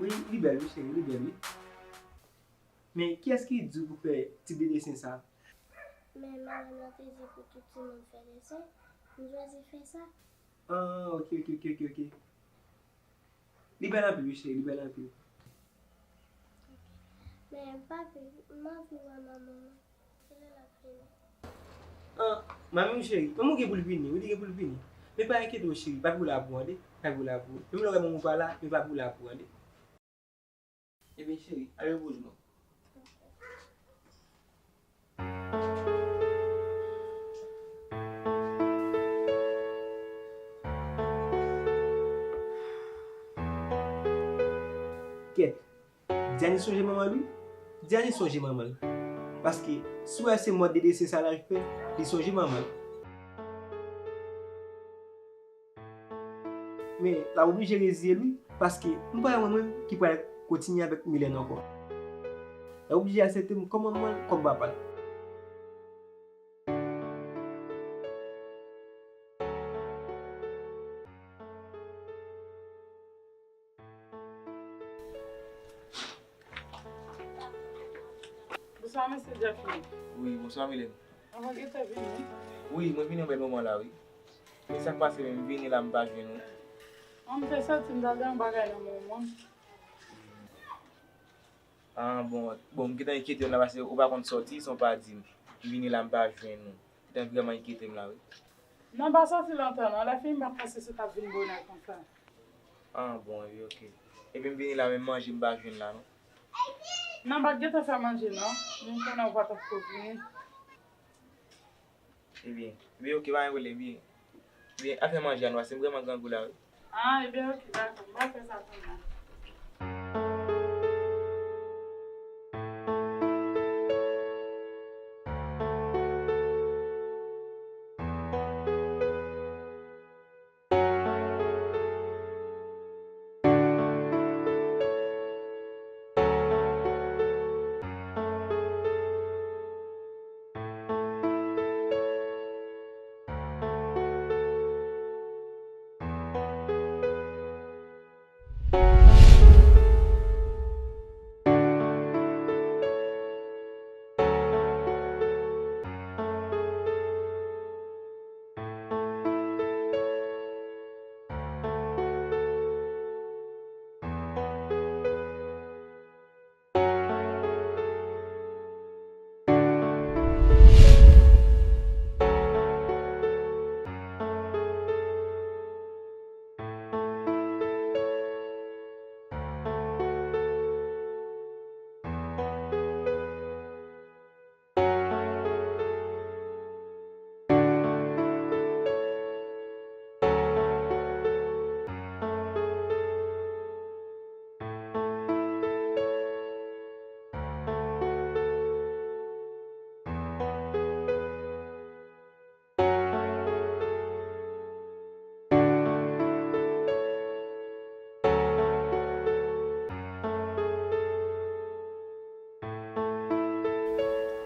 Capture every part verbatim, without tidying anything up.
Li, li bèl, wi, cheri, li bèl, wi. Men, kiyès ki di w pou fè tip de desen sa? Men, madanm nan te di pou tout timoun fè desen, m chwazi fè sa. Ah, ok, ok, ok, ok, ok. Li bèl anpil, wi, cheri, li bèl anpil. Men, papi, m anvi wè manman mwen. Kilè l ap vini? Ah, manmi m cheri, manman w gen pou l vini, wi, li gen pou l vini. Men pa enkyete w, cheri, papi w la pou w, tande? Papi w la pou w. Menm lè w wè manman w pa la, men papi w la pou w, tande? Ebyen, cheri, al repoze w. Kèt, Diane sonje manman l, wi. Diane sonje manman l. Paske, si w wè se mòd de desen sa l al fè, li sonje manman l. Men, l ap oblije reziye l, wi, paske m pa wè mwen menm ki pral kontinye avèk Milène ankò. L ap oblije aksepte m kòm manman l, kòm papa l. Bonswa, mesye Jacqueline. Wi, bonswa, Milène. Ou gentan vini? Wi, mwen vini yon bèl moman la, wi. Men sa k pase menm, m vini la, m pa jwenn ou. An, m te santi m ta gen yon bagay nan men w, mwen. Ah, bon, bon, m gentan enkyete m la, paske ou pa konn sòti san w pa di m. M vini la, m pa jwenn ou. Gentan vrèman enkyete m la, wi. Non, pa sòti lontan, non. Lè fini m pa t panse si w t ap vin bonè konsa. Ah, bon, epi ok. Epi m vini la, menm manje m pa jwenn la, non. Non, m pa t gentan fè manje, non. M konnen ou pa t ap ko vini. Ebyen, ebyen, ok, pa gen pwoblèm, byen. Byen, al fè manje a, nou, paske m vrèman grangou la, wi. Ah, ebyen, ok, dakò. M pral fè sa kounye a.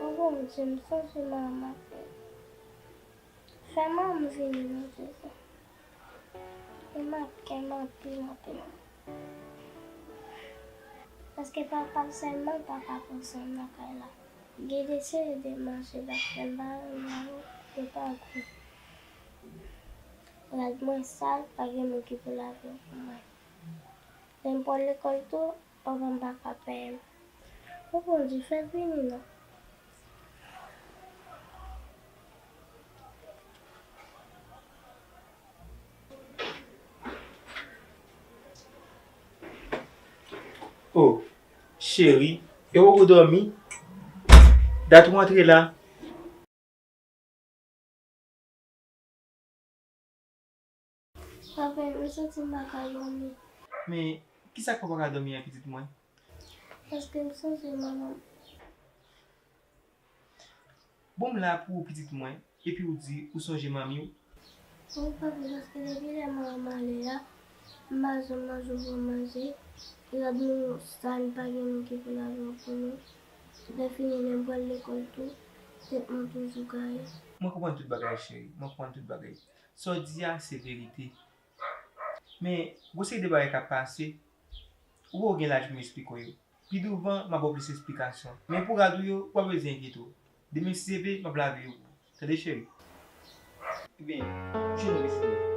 O Bondye, m sonje manman m. Fè manman m vini nan dezè. E m ap kenbe anpil, anpil. Paske papa l sèlman pa ka pran swen m nan kay la. Gen de seri de manje l ap fè m pa renmen yo, yo pa gou. Rad mwen sal, pa gen moun ki pou lave yo pou mwen. Lè m pral lekòl tou, papa m pa ka peye m. O Bondye, fè l vini non. Oh, cheri, e w poko dòmi? Dat ou antre la? Papa, m santi m pa ka dòmi. Men, kisa k fè w pa ka dòmi an, pitit mwen? Paske m sonje manman m. Bon, m la pou ou, pitit mwen, epi w di ou sonje manmi w. Wi, papa, paske depi lè manman m ale a, m pa janm manje yon bon manje. Rad nou sal, pa gen moun ki pou lave yo pou nou. Lè fini, lè m pral lekòl tou, tèt mwen toujou gaye. Mwen konprann tout bagay, cheri. Mwen konprann tout bagay. Sa w di a, se verite. Men, gon seri de bagay k ap pase. Ou poko gen laj pou m esplike w yo. Pi douvan, m a ba w plis esplikasyon. Men pou rad ou yo, ou pa bezwen enkyete w. Demen si Dye vle, m ap lave yo pou ou. Tande, cheri? Ebyen, kouche non, pitit mwen.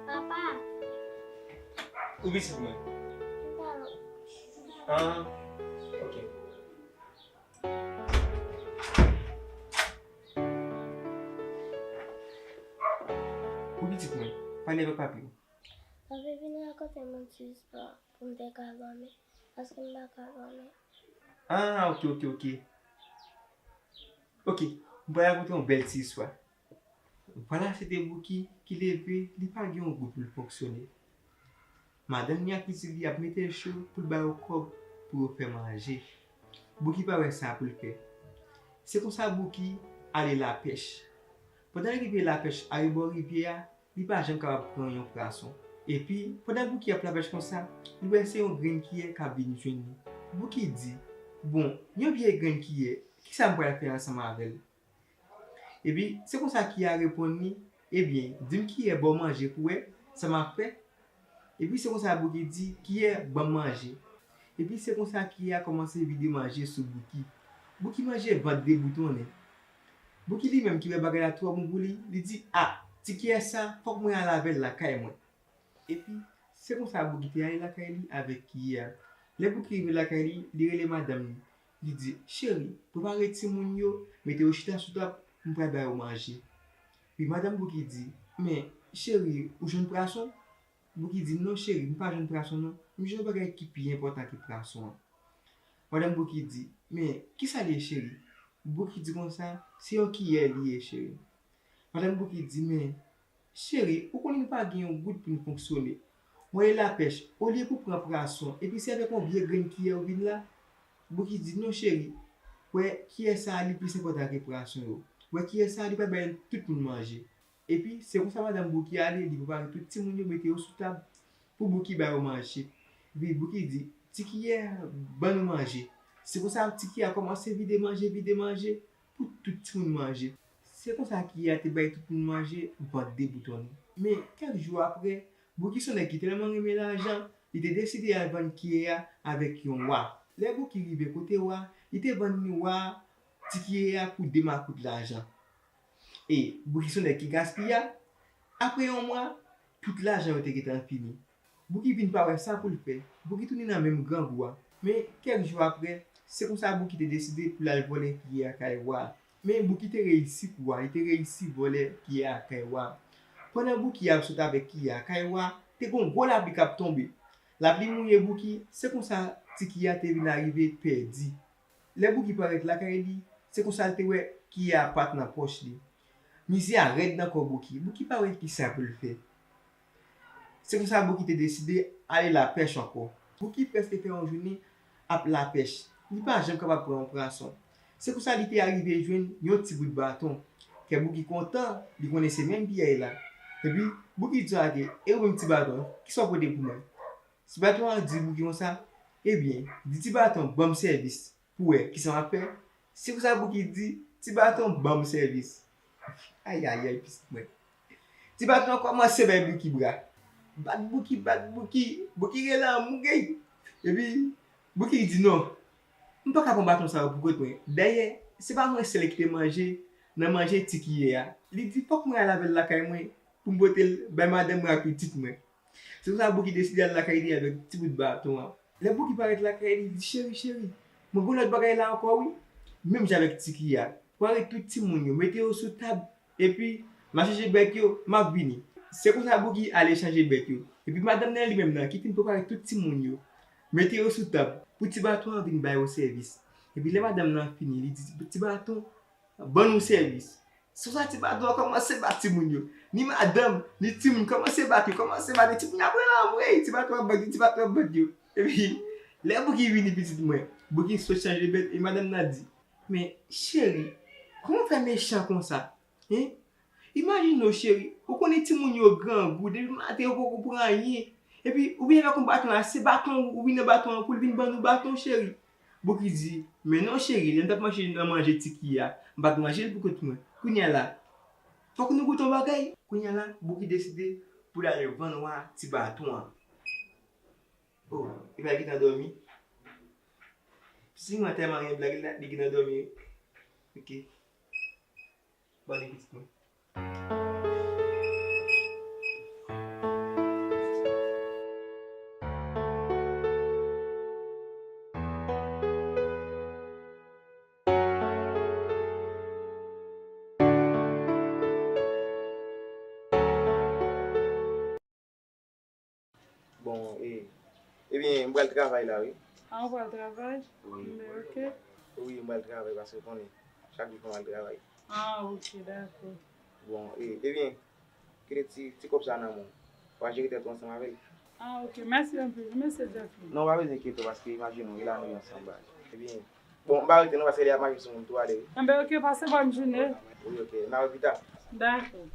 Papa. Wi, pitit mwen. Ah, ok. Wi, pitit mwen. Pale avèk papi w. Papi vin rakonte m yon ti istwa pou m te ka dòmi, paske m pa ka dòmi. Ah, ok, ok, ok. Ok, m pral rakonte yon bèl ti istwa. Vwala, se te Bouki ki leve, li pa gen yon goud pou l fonksyone. Madanm li ak pitit li ap mete l cho pou l ba yo kòb pou yo fè manje. Bouki pa wè sa pou l fè. Se konsa Bouki ale lapèch. Pandan l rive lapèch arebò rivyè a, li pa janm kapab pran yon pwason. Epi, pandan Bouki ap lapèch konsa, li wè se yon grenn kiyè k ap vin jwenn li. Bouki di, "Bon, yon vye grenn kiyè, kisa m pral fè ansanm avè l?" Epi, se konsa kiyè a reponn li, "Ebyen, di m kiyè ba w manje pou w wè sa m ap fè." Epi, se konsa Bouki di, "Kiyè, ban m manje." Epi, se konsa kiyè a kòmanse vide manje sou Bouki. Bouki manje vant deboutonnen. Bouki li menm ki wè bagay la twò bon pou li, li di, "A, ti kiyè sa, fòk mwen al avè l lakay mwen." Epi, se konsa Bouki te ale lakay li avèk kiyè a. Lè Bouki rive lakay li, li rele madanm li. Li di, "Cheri, prepare timoun yo, mete yo chita sou tab, m pral ba yo manje." Epi madanm Bouki di, "Men, cheri, ou jwenn pwason?" Bouki di, "Non, cheri, m pa jwenn pwason non. M jwenn yon bagay ki pi enpòtan ke pwason an." Madanm Bouki di, "Men, kisa l ye, cheri?" Bouki di konsa, "Se yon kiyè li ye, cheri." Madanm Bouki di, "Men, cheri, ou konnen nou pa gen yon goud pou n fonksyone. Mwen ale lapèch, olye pou pran pwason, epi se avèk yon vye grenn kiyè ou vin la?" Bouki di, "Non, cheri, wè, kiyè sa a, li plis enpòtan ke pwason yo. Wè, kiyè sa a, li pral bay tout moun manje." Epi, se konsa madanm Bouki ale, li prepare tout timoun yo, mete yo sou tab pou Bouki ba yo manje. Epi Bouki di, "Ti kiyè, ban nou manje." Se konsa ti kiyè a kòmanse vide manje, vide manje pou tout timoun manje. Se konsa kiyè a te bay tout moun manje, vant deboutonnen. Men, kèk jou apre, Bouki se yon nèg ki tèlman renmen lajan, li te deside al vann kiyè a avèk yon wa. Lè Bouki rive kote wa, li te vann wa a, ti kiyè a pou de makout lajan. E Bouki se yon nèg ki gaspiya. Apre yon mwa, tout lajan yo te gentan fini. Bouki vin pa wè sa pou l fè. Bouki tounen nan menm grangou a. Men, kèk jou apre, se konsa Bouki te deside pou l al vòlè kiyè a kay wa a. Men, Bouki te reyisi kou a, li te reyisi vòlè kiyè a kay wa a. Pandan Bouki ap sot avèk kiyè a kay wa a, te gen yon gwo lapli k ap tonbe. Lapli mouye Bouki, se konsa ti kiyè a te vin arive pèdi. Lè Bouki parèt lakay li, se konsa l te wè kiyè a pa t nan pòch li. Mizè a rèd nan kò Bouki. Bouki pa wè kisa pou l fè. Se konsa Bouki te deside ale lapèch ankò. Bouki prèske fè yon jounen ap lapèch. Li pa janm kapab pran yon pwason. Se konsa li te arive jwenn yon ti bout baton. Kè Bouki kontan, li konnen se menm kiyè la. Epi, Bouki di sa ke, "E ou menm ti baton, kisa w pote pou mwen?" Ti baton an di Bouki konsa, "Ebyen, di ti baton ban m sèvis pou wè kisa m ap fè." Se konsa Bouki di, "Ti baton ban m sèvis." Ayayay, pitit mwen. Ti baton an kòmanse bay Bouki bra. Bat Bouki, bat Bouki, Bouki rele anmwey. Epi, Bouki di, "Non, m pa ka pran baton sa yo pou kont mwen. Dayè, se pa mwen sèl ki te manje nan manje ti kiyè a." Li di, "Fòk mwen al avè l lakay mwen pou m pote l bay madanm mwen ak pitit mwen." Se konsa Bouki deside al lakay li avèk ti bout baton an. Lè Bouki parèt lakay li, li di, "Cheri, cheri, mwen gen lòt bagay la ankò wi. Menm jan avèk ti kiyè a. Prepare tout timoun yo, mete yo sou tab, epi m a chanje bèt yo, m ap vini." Se konsa Bouki ale chanje bèt yo. Epi madanm nan li menm nan ki fin prepare tout timoun yo, mete yo sou tab pou ti baton an vin ba yo sèvis. Epi lè madanm nan fini, li di, "Ti baton, ban nou sèvis." Se konsa ti baton an kòmanse bat timoun yo. Ni madanm, ni timoun kòmanse bat yo, kòmanse bat yo. Timoun yo ap rele anmwey, ti baton ap bat yo, ti baton ap bat yo. Epi, lè Bouki vini pitit mwen, Bouki sot chanje bèt, e madanm nan di, "Men, cheri, kòman w fè mechan konsa? Hein? Imajine w, cheri, ou konnen timoun yo grangou, depi maten yo poko pran anyen. Epi, ou vin avèk yon baton la, se baton, ou vin nan baton an pou l vin ban nou baton, cheri. Bouki di, men non, cheri, lè m t ap manje nan manje Tiki a, m pa t manje l pou kont mwen. Kounye a la, fòk nou goute yon bagay. Kounye a la, Bouki deside pou l al vann wa ti baton an. Oh, li pa gentan dòmi? Pitit mwen tèlman renmen blag la, li gentan dòmi wi. Ok. Bon, li pitit mwen. Bon, e, ebyen, m pral travay la, wi. Ah, ou pral travay? Wi. Men, ok. Wi, m pral travay paske w konnen, chak jou fò m al travay. Ah, ok, dakò. Bon, e, ebyen, kite ti, ti kòb sa nan men w. W a jere tèt ou ansanm avè l. Ah, ok. Mèsi anpil, mesye Jeffrey. Non, w pa bezwen enkyete w paske imajine w, e la nou ye ansanm, baz. Ebyen, bon, m pa rete non, paske lè y ap mache sou moun tou ale, wi. Enben, ok, pase bòn jounen. Wi, ok. N a wè pita. Dakò.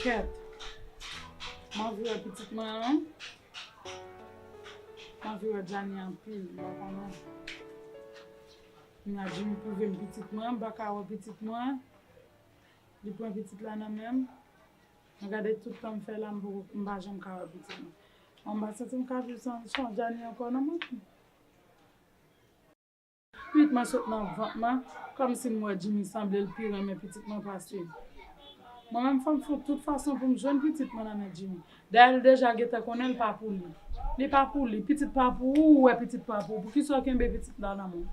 Kèt. M anvi wè pitit mwen an. M anvi wè Djani anpil, m pa konnen. Kounya Jimmy pwouve m pitit mwen, m pa ka wè pitit mwen. Li pran pitit la nan men m. Mwen gade tout tan m fè la, m poko, m pa janm ka wè pitit mwen. Mwen m pa santi m ka viv san, san Djani ankò non, mwen. Pitit mwen sot nan vant mwen, kòmsi m wè Jimmy sanble l pi renmen pitit mwen pase m. Mwen menm fò m fè tout fason pou m jwenn pitit mwen nan men Jimmy. Dayè l deja gentan konnen l pa pou li. Li pa pou li, pitit pa pou ou, ou wè pitit pa pou ou. Poukisa w kenbe pitit la nan men w?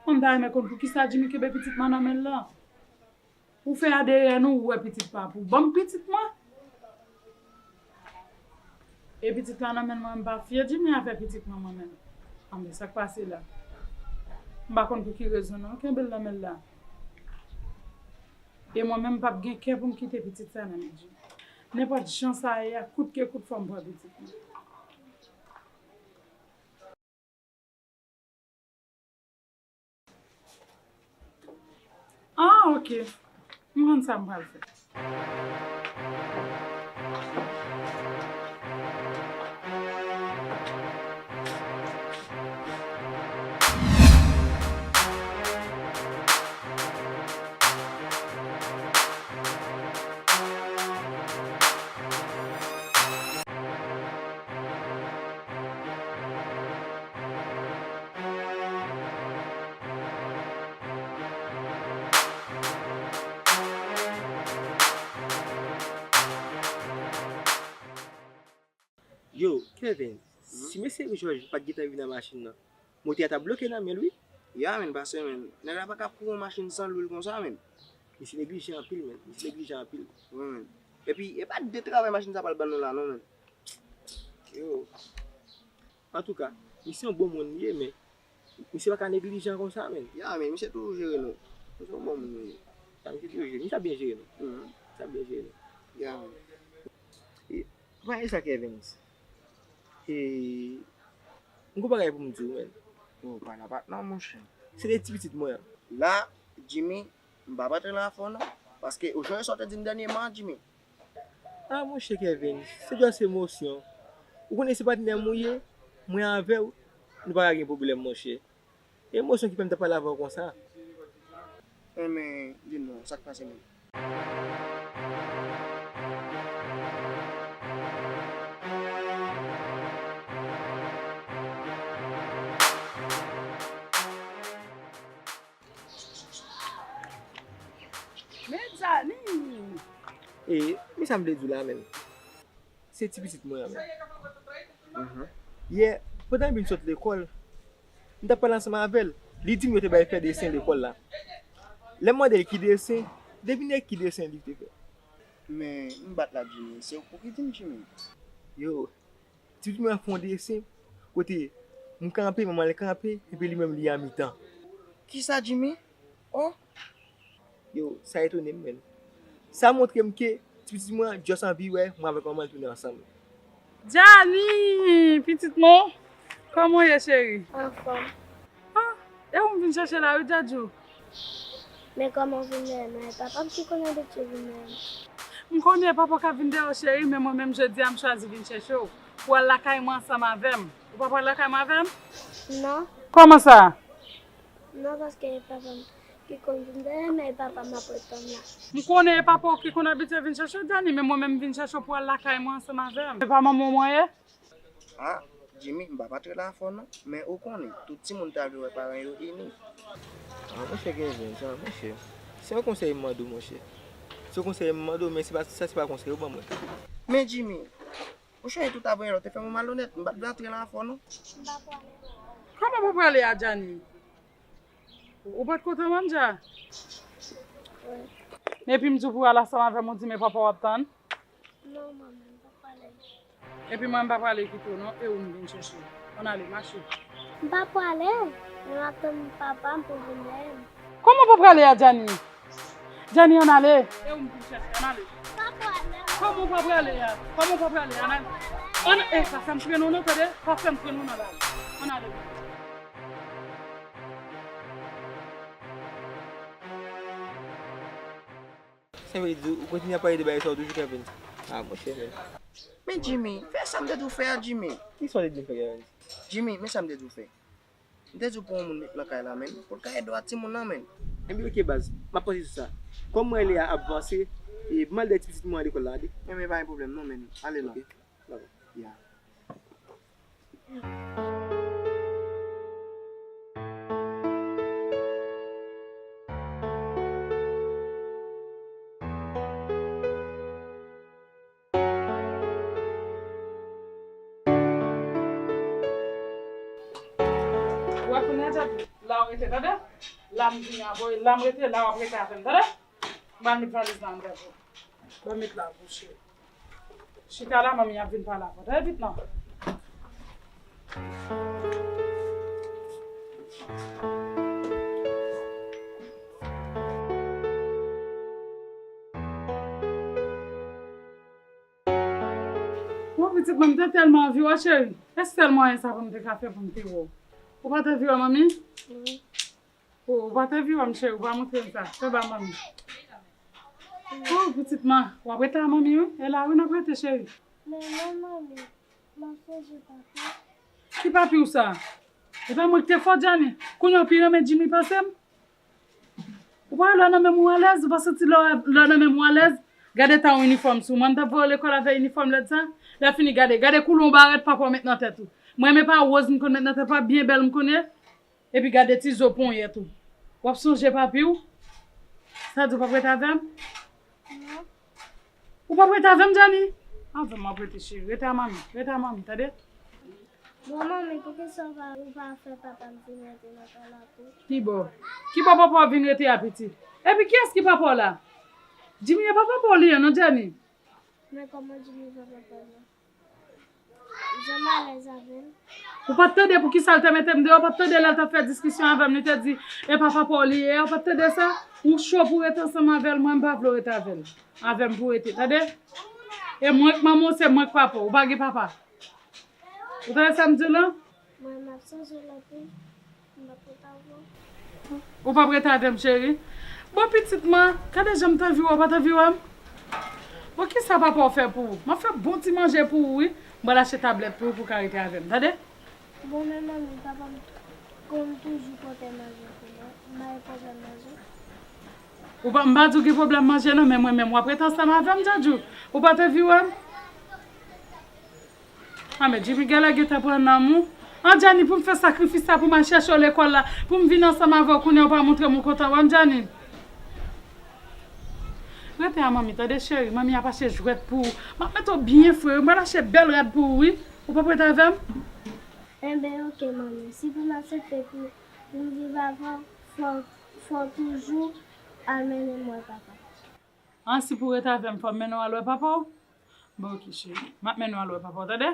Mwen m ta renmen konn poukisa Jimmy kenbe pitit mwen nan men l lan. Ou fè A D N ou, ou wè pitit pa pou. Ban m pitit mwen. E pitit la nan men mwen, m pa fye di men afè pitit mwen, mwen menm. Anben, sa k pase la? M pa konn pou ki rezon non, kenbe l nan men l la. E mwen menm, m p ap gen kè pou m kite pitit sa nan men Jimmy. Nenpòt jan sa ye a, kout ke kout, fò m pran pitit mwen. Ah, ok. M konn sa m pral fè. Yo, Kevin, si mesye Jòj pa t gentan vin nan machin nan, motè a t ap bloke nan men l, wi. Ya, men, paske, men, nèg la pa ka ap kouri yon machin san lwil konsa, men. Misye neglijan anpil, men. Misye neglijan anpil. Wi, men. Epi, e pa de travay machin sa pral ban nou la, non, men. Yo. Antouka, misye yon bon moun li ye, men misye pa ka neglijan konsa, men. Ya, men, misye toujou jere nou. Misye yon bon moun li ye. Ya, misye toujou jere. Misye ap byen jere nou. Mhm. Misye ap byen jere nou. Ya, men. E, pa e sa, Kevin. E, m gon bagay pou m di w, men. Ou pa nan pat non, monchè. Se de ti pitit mwen an. La, Jimmy, m p ap antre nan afè w non. Paske ou sonje sa w te di m dènyèman, Jimmy. Ah, monchè Kevin, se just emosyon. Ou konnen se patnè m ou ye, mwen avè w, nou pa ka gen pwoblèm, monchè. Emosyon ki fè m t ap pale avè w konsa. Enben, di m non, sa k pase menm? Men Djani! E, men sa m vle di w la menm. Se ti pitit mwen an menm. Mhm. Yè, pandan m vin sot lekòl, m t ap pale ansanm avè l. Li di m yo te bay fè desen lekòl la. Lè m mande l ki desen, devine ki desen li te fè. Men, m bat la, Jimmy. Se ou ki di m, Jimmy. Yo, ti pitit mwen an fè yon desen kote m kanpe, manman l kanpe, epi li menm li an mitan. Kisa, Jimmy? Oh! Yo, sa etone m, menn. Sa montre m ke ti pitit mwen an just anvi wè mwen avèk manman l tounen ansanm. Djani, pitit mwen, kòman w ye, cheri? Anfòm. Ah, e ou m vin chèche la wi, Djadjou. Men kòman w vin dèyè mwen? E papa m ki konn abitye vin dèyè mwen. M konnen e papa w k ap vin dèyè w, cheri, men mwen menm jodi a m chwazi vin chèche w pou w al lakay mwen ansanm avè m. Ou pa pral lakay mwen avè m? Non. Kòman sa? Non, paske e papa m ki konn vin dèyè m, e papa m ap ret tann la. M konnen e papa w ki konn abitye vin chèche w, Djani, men mwen menm m vin chèche w pou w al lakay mwen ansanm avè m. Se pa manman w mwen ye? Ah, Jimmy, m p ap antre la afè w non, men ou konnen, tout timoun ta vle wè paran yo ini. Ah, monchè Kevin, sa, monchè. Se yon konsèy m mande w, monchè. Se yon konsèy m mande w, men se pa, sa se pa konsèy ou ban mwen. Men Jimmy, monchè, e tout avoye lò te fè mwen malonèt, m pa t vle antre la afè w non. Kòman w pa prale a, Djani? Ou pa t kontan manja? Wi. Epi m di w pou w al ansanm avè m, ou di men papa w ap tann. Non, manmi, m pa prale. Epi mwen, m pa prale kite w non, e ou m vin chèche. Ann ale, mache. M pa prale, men m ap tann papa m pou vin dèyè m. Kòman w pa prale a, Djani? Djani, ann ale. E ou m vin chèche, ann ale. M pa prale. Kòman w pa prale a? Kòman w pa prale a? Ann ale. Ann, e, pa fè m trennen w non, tande? Pa fè m trennen w nan lari. Ann ale. Sa vle di, ou kontinye ap pale de bagay sa yo toujou, Kevin? Ah, monchè, men. Men Jimmy, fè sa m te di w fè a, Jimmy. Kisa w te di m fè, Kevin? Jimmy, men sa m te di w fè. M te di w pran yon moun met nan kay la, men, pou l ka ede w ak timoun nan, men. Enben, oke, baz, m ap panse sou sa. Kòm mwen lè a ap vanse, e, m al dèyè ti pitit mwen an lekòl la, tande. Enben, pa gen pwoblèm, non, men. Ale non. Oke, dakò. Ya. Ou wè kounye a, Djadjou, la w rete, tande? La m vini a, la m rete, la w ap rete avè m, tande? M al met valiz la anndan pou ou. Ban m met la pou cheri. Chita la, manmi ap vin pale avè w. Tande vit non. Bon, pitit mwen, m te tèlman anvi wè w, cheri. E sèl mwayen sa pou m te ka fè pou m te wè w. Ou pa t anvi wè manmi? Wi. Ou, ou pa t anvi wè m, cheri, ou pa montre m sa. Fè ba manmi. Oh, pitit man, w ap rete a manmi, wi. E la, wi, n ap rete, cheri. Men non, manmi, m ap sonje papi. Ki papi w sa? E pa mwen ki te fò, Djani. Kounye a w pi renmen Jimmy pase m? Ou pa wè lè w nan men m ou alèz, ou pa santi lè w, lè w nan men m ou alèz? Gade ta yon inifòm sou mwen, m t ap voye w lekòl avè inifòm lèd sa. Lè fini, gade, gade koulon barèt papa w met nan tèt ou. Mwen, men pa woz m konn met nan tèt, pa byen bèl m konn ye. Epi gade ti zo ponyèt ou. W ap sonje papi w? Sa di w p ap rete avè m? Non. Ou p ap rete avè m, Djani? Avè m w ap rete, cheri. Rete a manmi. Rete a manmi, tande? Bon, manmi, poukisa w pa, ou pa fè papa m vin rete nan kay la tou? Ki bò? Ki bò papa w vin rete a, pitit? Epi kiyès ki papa w la? Jimmy, e pa papa w li ye, non, Djani? Men kòman Jimmy pa papa m nan? Jan m alèz avè l. Ou pa t tande poukisa l te mete m deyò? Ou pa t tande lè l t ap fè diskisyon avè m, li te di, e pa papa w li ye a? Ou pa t tande sa? Ou cho pou w rete ansanm avè l, mwen, m pa vle w rete avè l. Avè m pou w rete, tande? E mwen k manman w, se mwen k papa w. Ou pa gen papa. Ou tande sa m di w lan? Mwen, m ap sonje l anpil. M ap rete avè w. Ou p ap rete avè m, cheri? Bon, pitit mwen, gade jan m t anvi wè w, ou pa t anvi wè m? Bon, kisa papa w fè pou ou? M ap fè bon ti manje pou ou, wi. M pral achte tablèt pou ou, pou w ka rete avè m, tande? Bon, men manmi, papa m konn toujou pote manje pou mwen. M pa gen pwoblèm manje. Ou pa, m pa di w gen pwoblèm manje, non, men mwen menm, w ap rete ansanm avè m, Djadjou? Ou pa t anvi wè m? A, men Jimmy genlè gentan pran nanm ou. An, Djani, pou m fè sakrifis sa, pou m al chèche w lekòl la, pou m vin ansanm avè w kounye a, ou pa montre m ou kontan wè m, Djani. Ret Tè a manmi, tande cheri, manmi ap achte jwèt pou ou. M ap mete w byen fre, wi, m pral achte bèl rad pou ou, wi. Ou p ap rete avè m? Enben, oke, manmi. Si pou m aksepte pou, pou m viv avè w, fò, fò w toujou al mennen m wè papa. An, si pou w rete avè m, fò m mennen w al wè papa w? Bon, oke, cheri. M ap mennen w al wè papa w, tande?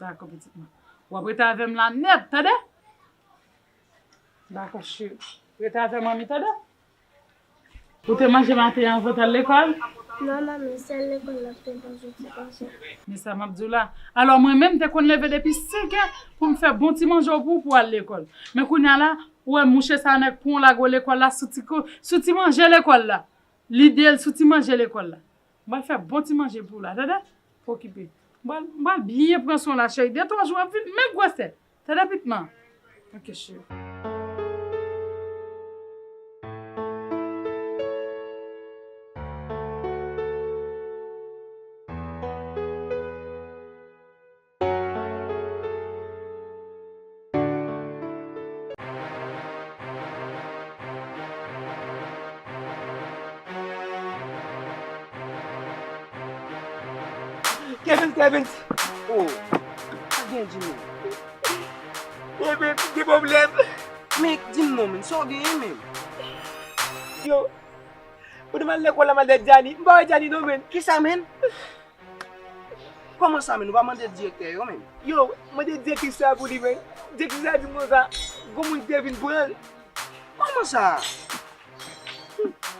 Dakò, pitit mwen. W ap rete avè m la nèt, tande? Dakò, cheri. Rete avè manmi, tande? Ou te manje maten an anvan w t al lekòl? Non, manmi, sèl lekòl la m te manje ti manje. Men sa m ap di w la. Alò, mwen menm, m te konn leve depi senk è pou m fè bon ti manje w pou, pou w al lekòl. Men kounye a la, ou wè mouche sa a nèk pran w lage w lekòl la sou ti ko-, sou ti manje lekòl la. Lide l sou ti manje lekòl la. M pral fè bon ti manje pou w la, tande? Pa okipe. M pral, m pral byen pran swen w la, cheri. De twa jou w ap vin, men gwosè. Tande, pitit mwen. Ok, cheri. Kevin, Kevin! Oh, sa gen, Jimmy? Kevin, gen pwoblèm. Men, di m non, men, sa w genyen, men? Yo, pou te m al lekòl la, m al dèyè Djani. M pa wè Djani non, men. Kisa, men? Kòman sa, men? Ou pa mande direktè yo, men? Yo, mande direktris la pou li, men. Direktris la di m konsa, gon moun ki te vin pran l. Kòman sa?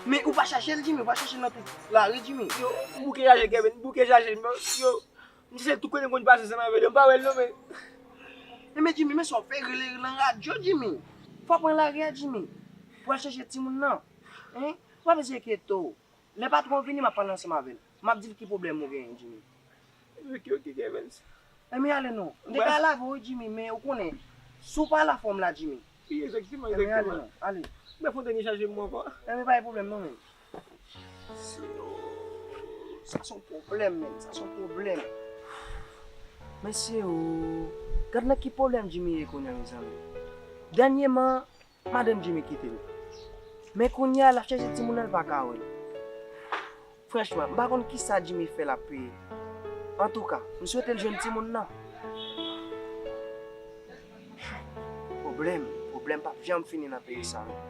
Men ou pa chache l, Jimmy, ou pa chache l nan tout lari, Jimmy. Yo, m bouke chache l, Kevin, m bouke chache l, men, yo, m chache l tout kote m konn pase ansanm avè l, yo, m pa wè l non, men. Men, men, Jimmy, men sa w fè rele nan radyo, Jimmy. Fò w pran lari a, Jimmy, pou al chache timoun nan. Hein? Ou pa bezwen enkyete w. Lè patwon an vini, m ap pale ansanm avè l. M ap di l ki pwoblèm ou genyen, Jimmy. Ok, ok, Kevens. Enben ale non. M te ka lave w wi, Jimmy, men ou konnen, si w pa la fòm la, Jimmy. Wi, egzakteman, egzakteman. Enben ale non, ale. Mwen fon dènye chaje m ankò. Enben pa gen pwoblèm non, men. Sa se yon pwoblèm, men. Sa se yon pwoblèm. Mesye o, gad nan ki pwoblèm Jimmy ye kounye a, mezanmi. Dènyèman, madanm Jimmy kite l. Men kounye a, l ap chèche timoun nan, l pa ka wè l. Franchman, m pa konn kisa Jimmy fè l ap peye. Antouka, m swete l jwenn timoun nan. Pwoblèm, pwoblèm p ap janm fini nan peyi sa a.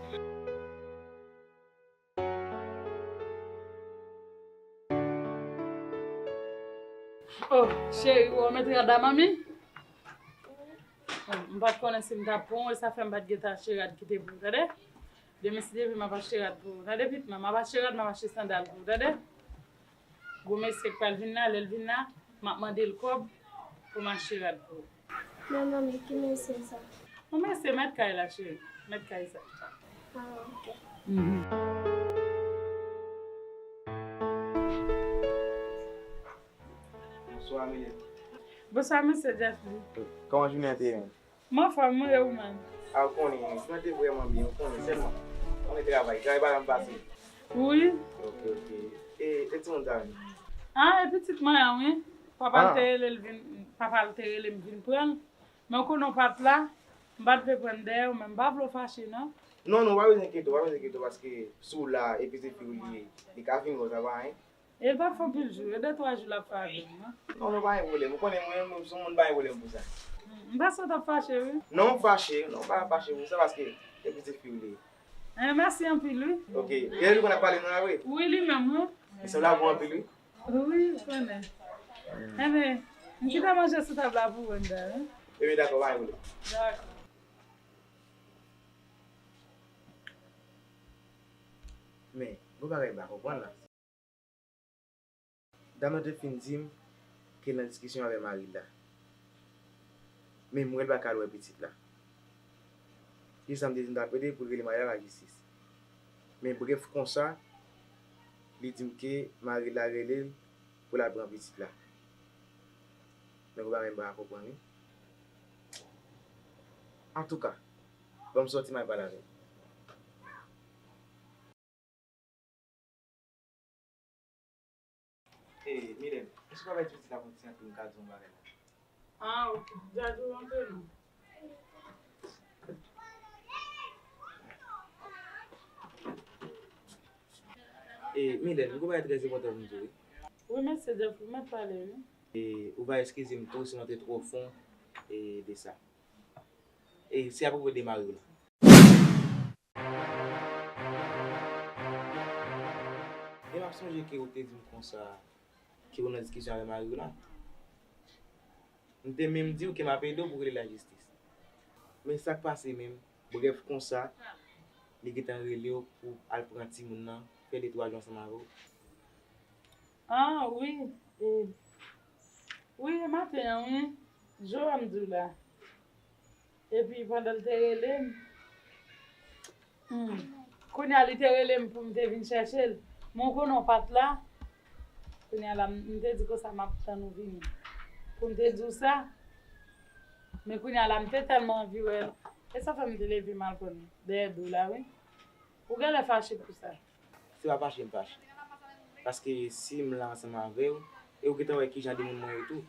Oh, cheri, ou mèt rad la, manmi? M pa t konnen si m t ap pran w, e sa fè m pa t gentan achte rad kite pou ou, tande? Demen, si Dye vle, m ap achte rad pou ou, tande, pitit mwen? M ap achte rad, m ap achte sandal pou ou, tande? Gwo mesye k pral vin la, lè l vin la, m ap mande l kòb pou m achte rad pou ou. Men manmi, ki mesye sa? Yon mesye, mèt kay la, cheri. Mèt kay sa. Ah, ok. Mhm. Bonswa, Milèt. Bonswa, mesye Jeffrey. Kòman jounen an te ye menm? M anfòm, wi, e ou menm? A, ou konnen, jounen an te vrèman byen, ou konnen, sèlman. Ou konnen travay, travay pa janm pase. Wi. Ok, ok. E, e timoun sa menm? A, e pitit mwen an, wi. Papa l te rele l vin, papa l te rele m vin pran l. Men ou konnen w pa t la, m pa t vle pran l dèyè w, men m pa vle w fache, non. Non, non, pa bezwen enkyete w, pa bezwen enkyete w, paske si w la, e pitit fi w li ye, li ka vin wè w, sa pa anyen. E l p ap fè anpil jou, e de twa jou l ap fè avè m, non. Non, non, pa gen pwoblèm. Ou konnen mwen menm, m se yon moun pa gen pwoblèm pou sa. M panse w t ap fache, wi. Non, m fache, non, m pa fache pou sa, paske e pitit fi w li ye. Eh, mèsi anpil, wi. Ok. E li konn ap pale nou la vre? Wi, li menm, wi. Li sanble avè w anpil, wi. Wi, ou konnen. Enben, m kite manje sou tab la pou ou, Wendell, wi. Ebyen, dakò, pa gen pwoblèm. Dakò. Men, gon bagay m pa konprann la. Dam nan te fin di m ke l nan diskisyon avè mari l la. Men m wè l pa ka al wè pitit la. Se sa m te di m t ap rele pou l rele mari l a lajistis. Men brèf konsa, li di m ke mari l la rele l pou l al pran pitit la. Men gon bagay m pa ka konprann wi. Antouka, ban m sòti m al pale avè l. Ee, Milèn, èske w ka bay ti pitit la yon ti anpil, m ka di w yon bagay la? Ah, ok. Djadjou rantre non. E, Milèn, m gen yon bagay trè enpòtan pou m di w, wi. Wi, mesye Jeffrey, mèt pale, wi. E, ou va eskize m tou si m antre twò fon e, de sa. E, se apwopo de mari w la. E m ap sonje ke ou te di m konsa, ke ou nan diskisyon avè mari w la. M te menm di w ke m ap ede w pou w rele lajistis. Men sa k pase menm, brèf konsa, li gentan rele w pou al pran timoun nan, fè de twa jou ansanm avè w. Ah, wi. E, wi, e maten an, wi. Joram di w la. Epi pandan l te rele m, hmm, kounye a li te rele m pou m te vin chèche l. Men w konnen w pa t la. Kounye a la, m te di konsa m ap tann ou vini. Pou m te di w sa. Men kounye a la, m te tèlman anvi wè l. E sa fè m te leve m al pran l dèyè do la, wi. Ou genlè fache pou sa. Se pa fache m fache. Paske si m la ansanm avè w, e ou gentan wè ki jan de moun mwen ye tou.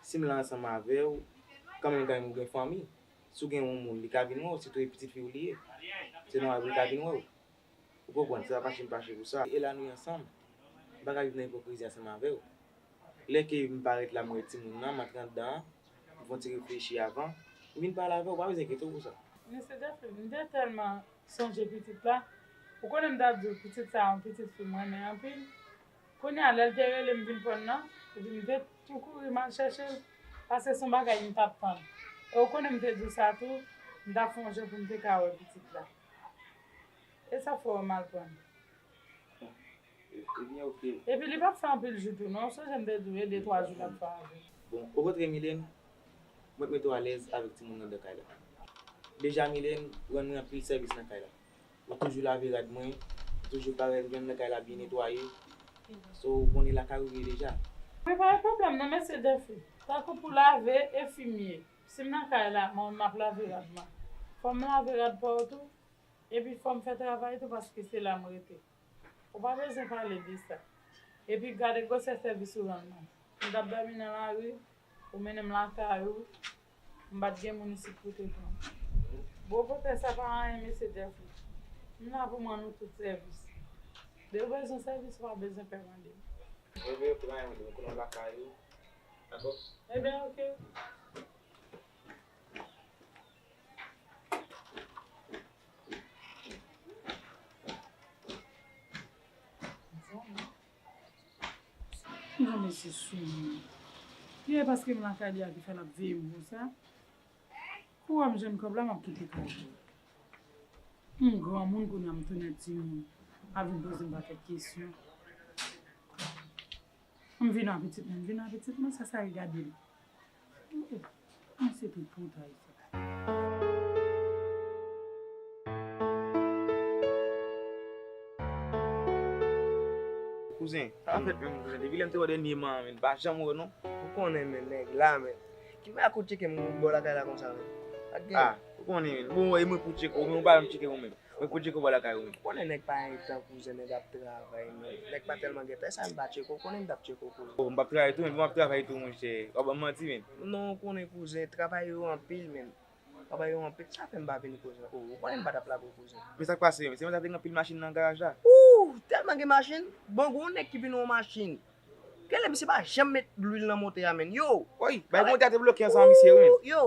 Si m la ansanm avè w, kanmenm kanmenm ou gen fanmi. Si w gen yon moun, li ka vin wè w, sitou e pitit fi w li ye. Se nòmal pou li ka vin wè w. Ou konprann, se pa fache m fache pou sa. E la nou ye ansanm. M pa ka viv nan ipokrizi ansanm avè w. Lè ke m parèt la, m wè timoun nan, m antre anndan an, m fè yon ti reflechi avan, m vin pale avè w, ou pa bezwen enkyete w pou sa. Mesye Jeffrey, m te tèlman sonje pitit la. Ou konnen m t ap di w pitit sa a yon pitit fi m renmen anpil. Kounye a, lè l te rele m vin pran l nan, epi m te tou kouri m al chèche l, paske se yon bagay m t ap tann. E ou konnen m te di w sa tou, m t ap fè yon jan pou m te ka wè pitit la. E sa fè w mal pran l. Ebyen, oke. Epi li p ap fè anpil jou tou non, ou sonje m te di w e de twa jou l ap fè avè l. Bon, okontrè Milèn, mwen t mete w alèz avèk timoun nan anndan kay la. Deja Milèn rann mwen anpil sèvis nan kay la. Ou toujou lave rad mwen, ou toujou parèt, ou jwenn nan kay la byen netwaye. So, ou konnen lakay ou ye deja. Men pa gen pwoblèm non, mesye Jeffrey. Tankou pou lave e fimye. Si m nan kay la, mwen menm m ap lave rad mwen. Fò m lave rad pa w tou. Epi fò m fè travay tou paske se la m rete. Ou pa bezwen pale de sa. Epi gade gwosè sèvis ou rann mwen. M t ap dòmi nan lari, ou mennen m lakay ou, m pa t gen moun isit pou te pran m. Bon, okontrè sa pa anyen, mesye Jeffrey. M la pou m rann ou tout sèvis. Depi w bezwen sèvis, ou pa bezwen pè mande m. Ebyen, oke, pa gen pwoblèm, m konnen w lakay ou. Dakò? Ebyen, oke. Mezanmi, se sou mwen. Li e paske m lakay li a ki fè l ap veye m konsa. Kou a m jwenn kòb la, m ap kite kay li. M granmoun kounye a, m tounen timoun. Ap vin poze m pakèt kesyon. M vin a pitit mwen, m vin a pitit mwen, sa sa regade l. Mwen se te poutay sa. Kouzen, sa pa fèt menm kouzen. Depi lè m te wè dènyèman an, men pa janm wè w non. Ou konnen men nèg la men. Ki mwen ak ou tcheke m bò lakay la konsa men. Sa k gen? Ah, ou konnen men. Bon, e mwen pou tcheke w, men ou pa janm tcheke w menm. Mwen pou tcheke w bò lakay ou menm. Ou konnen nèg pa gen tan kouzen, nèg ap travay men. Nèg pa tèlman gen tan, e sa m pa tcheke w, ou konnen m t ap tcheke w kouzen. Oh, m p ap travay tou men, m ap travay tou monchè. W ap ban m manti men. Non, ou konnen kouzen, travay yo anpil men. Travay yo anpil, sa fè m pa vini kouzen. Oh, ou konnen m pa t ap lage w kouzen. Men sa k pase men, se mwen sa te gen anpil machin nan garaj la. Ooh, tèlman gen machin, bon gen yon nèg ki vin yon machin. Genlè misye pa janm met lwil nan motè a men. Yo! Woy, bay motè a te bloke ansanm ak misye wi men. Yo!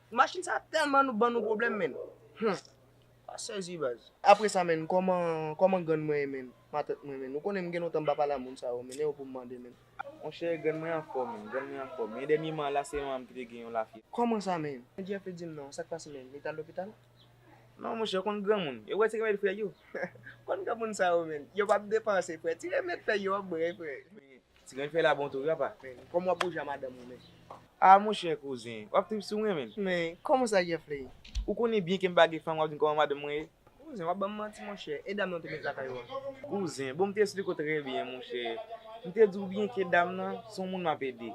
Machin sa tèlman nou ban nou pwoblèm men. Hum. Pa sezi baz. Apre sa men, kòman, kòman grann mwen ye men? Matant mwen men. Ou konnen m gen lontan m pa pale a moun sa yo men, e yo pou m mande men. Monchè, grann mwen anfòm men, grann mwen anfòm. Men dènyèman la se manman m ki te gen yon lafyèv. Kòman sa men? Jeffrey di m non, sa k pase men? Li t al lopital? Non monchè, ou konn granmoun. Yo wè ti remèd frè yo. Konn granmoun sa yo men. Yo p ap depanse frè. Ti remèd frè yo ap bwè frè. Ti grenn fè la bon tou wi apa. Men, kòman w ap bouje a madanm ou men? Ah monchè kouzen, w ap trip sou mwen men. Men, kòman sa Jeffrey? Ou konnen byen ke m pa gen fanm, w ap di m kòman madanm mwen ye? Kouzen, w ap ban m manti monchè, e dam nan w te met lakay ou an? Kouzen, bon m te esplike w trè byen monchè. M te di w byen ke dam nan se yon moun m ap ede.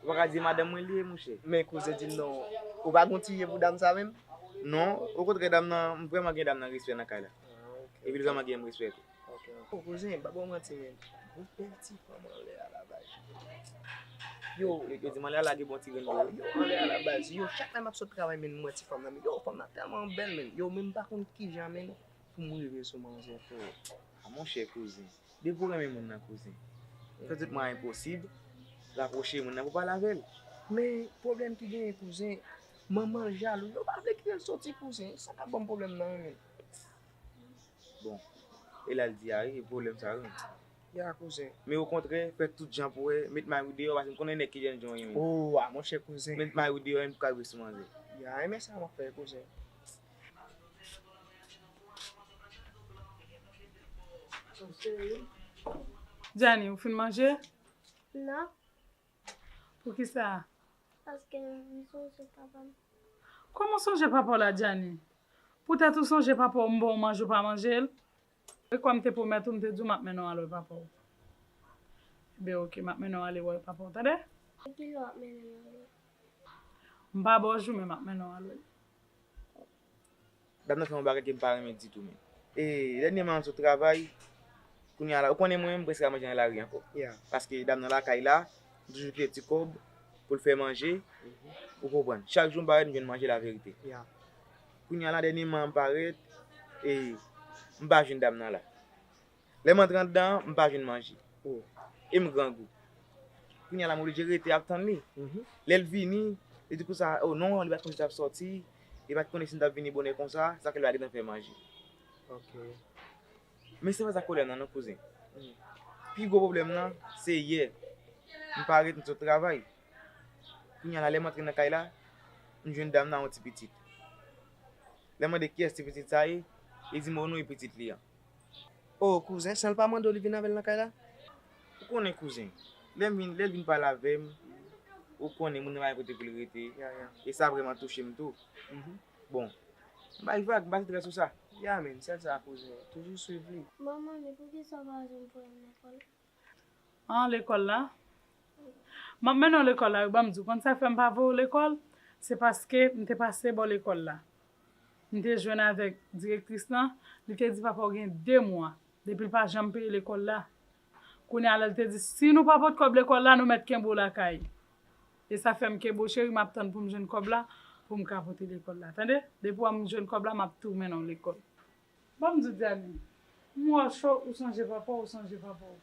Ou pa ka di e madanm mwen li ye monchè. Men kouzen di m non, ou pa gen yon ti je pou dam sa menm? Non, okontrè dam nan, m vrèman gen dam nan respè nan kay la. Ah, ok. Epi l vrèman gen m respè tou. Ok, ok. Bon, kouzen, m pa ba w manti, men. Gon bèl ti fanm anlè a la baz. Yo, yo, yo di m anlè a la gen bon ti grenn dlo. Yo, anlè a la baz. Yo, chak lè m ap sot travay, men, m wè ti fanm nan, men. Yo, fanm nan tèlman bèl, men. Yo, men m pa konn kijan, men, pou m rive sou manzè, frè. Monchè kouzen, depi w renmen moun nan kouzen, fè tout mwayen posib, rapwoche moun nan pou pale avè l. Men pwoblèm ki genyen kouzen, manman l jalou, yo pa vle kite l soti kouzen, sa k ap ban m pwoblèm nan wi. Bon, e la l di a wi, e pwoblèm sa wi. Ya kouzen. Men okontrè, fè tout jan pou wè, met mari w deyò, paske m konnen nèg ki jènjan w ye menm. O, a monchè kouzen. Met mari w deyò, menm pou ka rive sou manzè. Ya, e men sa m ap fè kouzen. Djani, ou fin manje? Non, Poukisa? Paske m sonje papa m. Kòman w sonje papa w la, Djani? Poutèt ou sonje papa w, m ba w manje, ou pa manje l? E kwè m te pwomèt ou, m te di w m ap mennen w al wè papa w. Ebyen, oke, m ap mennen w ale wè papa w, tande? Kilè w ap mennen m ale? M pa ba w jou, men m ap mennen w al wè l. Dam nan fè yon bagay ke m pa renmen ditou menm. E dènyèman m sot travay, kounye a la, ou konnen mwen menm m prèske pa manje nan lari ankò. Yeah. Paske dam nan lakay la, m toujou kite ti kòb pou l fè manje, ou konprann. Chak jou m parèt m jwenn manje laverite. Yeah. Kounye a la dènyèman m parèt, e m pa jwenn dam nan la. Lè m antre anndan an, m pa jwenn manje. E m grangou. Kounye a la m oblije rete ap tann li. Lè l vini, li di konsa, o non, li pa t konn si l t ap sòti, li pa t konnen si m t ap vini bonè konsa, sa fè l pa gentan fè manje. Ok. Men se pa sa k pwoblèm nan non kouzen. Pi gwo pwoblèm nan, se yè. M parèt m sot travay. Kounye a la lè m antre nan kay la, m jwenn dam nan yon ti pitit. Lè m mande kiyès ti pitit sa ye, li di m o non e pitit li an. O kouzen, san l pa mande w li vin avè l nan kay la? Ou konnen kouzen, lè m vin, lè l vin pale avè m, ou konnen moun nan pa gen kote pou l rete. Ya, ya. E sa vrèman touche m tou. Bon, m bay vag, m pa strès sou sa. Ya men, sèl sa kouzen, toujou swiv li. Manman, men poukisa w pa janm voye m lekòl? An, lekòl la? M ap mennen w lekòl la wi, ban m di w, konn sa fè m pa voye w lekòl? Se paske m te pase bò lekòl la. M te jwenn avèk direktris lan, li te di papa w gen de mwa depi l pa janm peye lekòl la. Kounye a la, li te di, si nou pa pot kòb lekòl la, nou mèt kenbe w lakay. E sa fè m kenbe w cheri, m ap tann pou m jwenn kòb la, pou m ka pote lekòl la. Tande? Depi w wè m jwenn kòb la, m ap tou mennen w lekòl. Ban m di w, Djani, m wè w cho, ou sonje papa w, ou sonje papa w.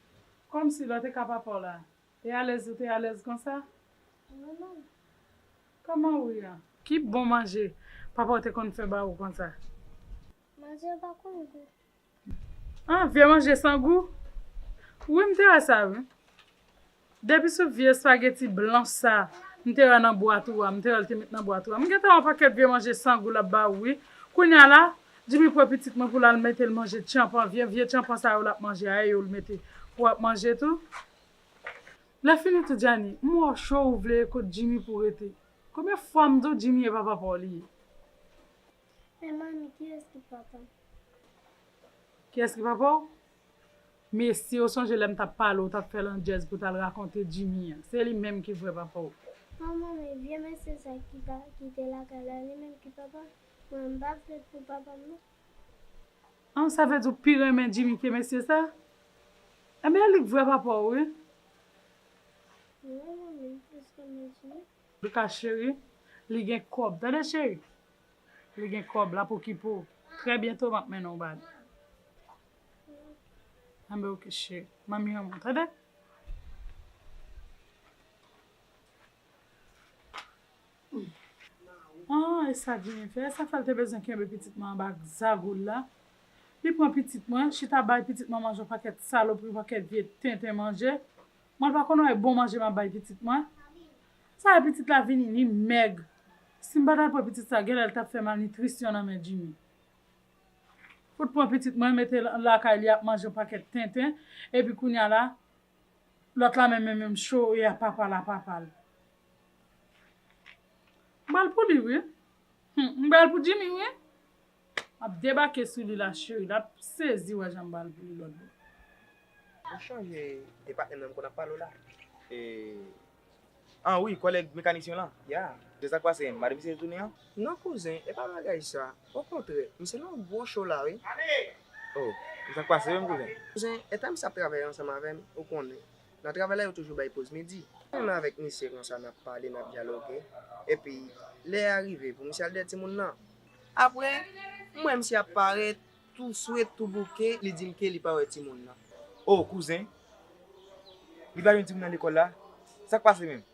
Kòmsi lè w te ka papa w la, e alèz ou te alèz konsa? Manman, Kòman ou ye a? Ki bon manje papa w te konn fè ba ou konsa? Manje pa konn gou. Ah, vye manje san gou? Wi, m te wè sa, wi. Depi sou vye espageti blanch sa, m te wè nan bwat ou a, m te wè l te met nan bwat ou a. M gentan wè yon pakèt vye manje san gou l ap ba ou, wi. Kounye a la, Jimmy pran pitit mwen pou l al mete l manje tchanpan, vye, vye tchanpan sa yo l ap manje a, e yo l mete pou w ap manje tou. Lè fini tou, Djani, m wè w cho ou vle ye kot Jimmy pou w rete. Konbyen fwa m di w Jimmy e pa papa w li ye? Men manmi, kiyès ki papa m? Kiyès ki papa w? Mesye, ou sonje lè m t ap pale w, w t ap fè landjèz pou w t al rakonte Jimmy an. Se li menm ki vrè papa w. Manman, men vye mesye sa ki pa, ki te lakay la, li menm ki papa m. Mwen, m pa vle pou papa m, non. An, sa vle di w pi renmen Jimmy ke mesye sa? Enben, li k vrè papa w, wi. Mwen, mwen, men plis renmen Jimmy. Luka cheri, li gen kòb. Tande, cheri? Li gen kòb, l ap okipe w. Trè byento, m ap mennen w ba li. Enben, oke, cheri. Manmi renmen w, tande? Ah, e sa Jimmy fè? E sa fè l te bezwen kenbe pitit mwen anba zagoul la? Li pran pitit mwen, chita bay pitit mwen manje yon pakèt salopri, yon pakèt vye tenten manje. Mwen pa konn wè bon manje m ap bay pitit mwen. Sa fè pitit la vini, li mèg. Si m pa t al pran pitit sa, genlè l t ap fè malnitrisyon nan men Jimmy. Fout pran pitit mwen, mete l lakay li ap manje yon pakèt tenten, epi kounye a la, lòt la menm, menm, menm cho, e a papa l, a papa l. M ba l pou li, wi. Hmm, m ba l pou Jimmy, wi. M ap debake sou li la, cheri. L ap sezi wè jan m ba l pou li lòt bò. Ou chanje depatman nan m konn ap pale w la? E, ah wi, kòlèg mekanisyen lan. Ya. Se sa k pase, madanm misye retounen an? Non, kouzen, e pa bagay sa. Okontrè, misye nan yon gwo cho la, wi. Oh, se sa k pase menm, kouzen? Kouzen, e tan misye ap travay ansanm avè m, ou konnen. Nan travay la, yo toujou bay poz midi. Mwen menm avèk misye konsa, n ap pale, n ap dyaloge. Epi, lè a rive pou misye al dèyè timoun nan. Apre, m wè misye ap parèt, tou swet, tou bouke, li di m ke li pa wè timoun nan. O, kouzen, li pa jwenn timoun nan lekòl la? Sa k pase menm?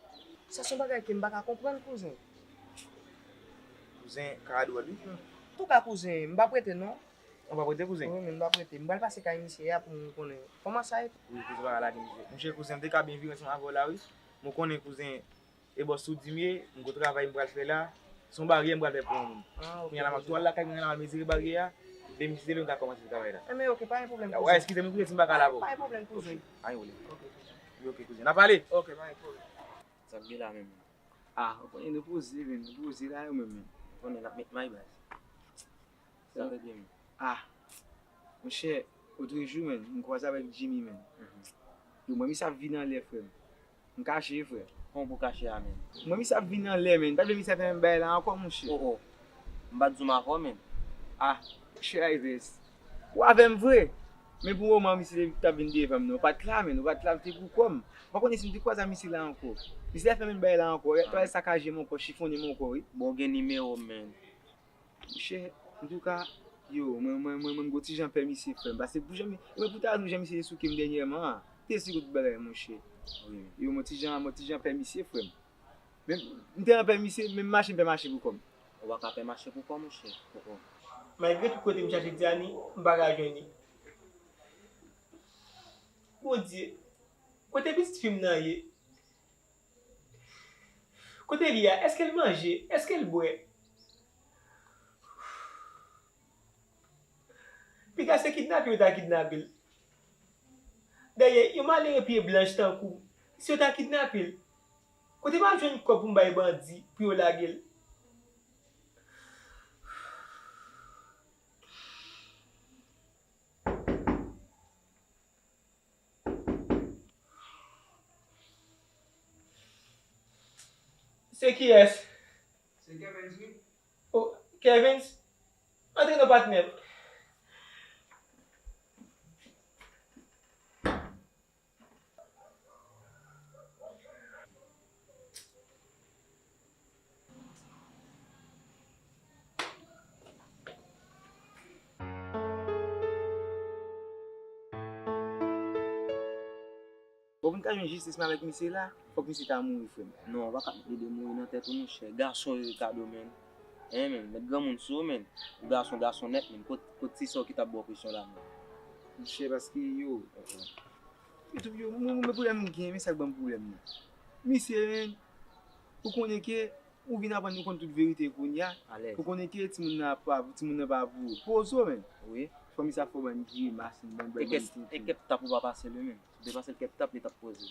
Sa se yon bagay ke m pa ka konprann, kouzen. Kouzen ka dwòl, wi. Antouka, kouzen, m p ap rete, non. Ou p ap rete, kouzen? Wi, men m p ap rete. M pral pase kay misye a pou m konnen kòman sa ye. Wi, kouzen pa ka lage misye. Monchè, kouzen, m te ka byen vire ansanm avè w la, wi. Mwen konnen, kouzen, e bòs ou di m ye, m gon travay m pral fè la. Se yon baryè m pral fè pou yon moun. Ah, ok, kouzen. Kounye a la, m ap tou al lakay mwen la, m al mezire baryè a. Demen si Dye vle, m ka kòmanse travay la. Enben, ok, pa gen pwoblèm, kouzen. Eskize m, m kriye si m pa ka la avè w. Pa gen pwoblèm, kouzen. Anyen, anyen. Ok, kouzen. Wi, ok, kouzen. N a pale? Ok, pa gen pwoblèm. Sa k gen la menm? Ah, ou konnen nou poze, menm. Nou poze la, yo menm, menm. Ou konnen n ap met may, baz. Sa k gen menm? Ah, monchè, otrejou, menm, m kwaze avèk Jimmy, menm. Mhm. Yo, mwen, misye ap vin anlè, frè m. M kache, frè. Kòman pou kache a, menm? Mwen, misye ap vin anlè, menm. Pa vle misye fè menm bagay la ankò, monchè. O, o. M pa t di w m avè w, menm. Ah, monchè Ives. Ou avè m vre. Men pou moman, misye t ap vin devan m, non. Ou pa t la, menm. Ou pa t la, m te pou kò m. Ou pa konnen si m te kwaze ak misye la ankò. Misye ta fè menm bagay la ankò. Li ta sakaje m ankò, chifonnen m ankò, wi. Bon, w gen nimewo m, menm. Monchè, antouka, yo, mwen, mwen, mwen, mwen, m gon ti jan pè misye, frè m. Paske pou jan mi-, mwen, pou ta di w jan misye te souke m dènyèman an, te si gon tout bagay, monchè. Wi. Yo, mwen ti jan, mwen ti jan pè misye, frè m. Men, m te an pè misye, men m mache, m pè mache pou kò m. Ou pa ka pè mache pou kò w, monchè. Poko. Malgre tout kote m chache Diani, m pa ka jwenn li. Bondye, kote pitit fi m nan ye? Kote li a? Èske l manje? Èske l bwè? Piga se kidnape yo ta kidnape l. Dayè, yon malere pye blanch tankou m, si yo ta kidnape l, kote m ap jwenn kòb pou m bay bandi pou yo lage l? Se kiyès? Se Kevens, wi. O, Kevens? Antre non, patnè. Bon, pou n ka jwenn jistis mwen avèk misye la, fòk misye ta mouri, frè m. Non, ou pa ka met lide mouri nan tèt ou, monchè. Gason yo, Ricardo, menm. Hein, menm, met granmoun sou ou, menm. Ou gason, gason nèt, menm. Kot, kot ti sè w ki t ap ba w presyon la, menm? Monchè, paske yo, yo, yo, mwen, mwen pwoblèm m gen, men sa k ban m pwoblèm nan. Misye, menm, ou konnen ke ou vin aprann nou konn tout verite kounye a. Alèz. Ou konnen ke timoun nan pa, timoun nan pa pou ou. Poze w, menm. Wi. Fò misye ap fè w bann grimas, bann, bann, bann tintin. E kèp tap ou pa pase l, menm. Si w te pase l kèp tap, li t ap poze.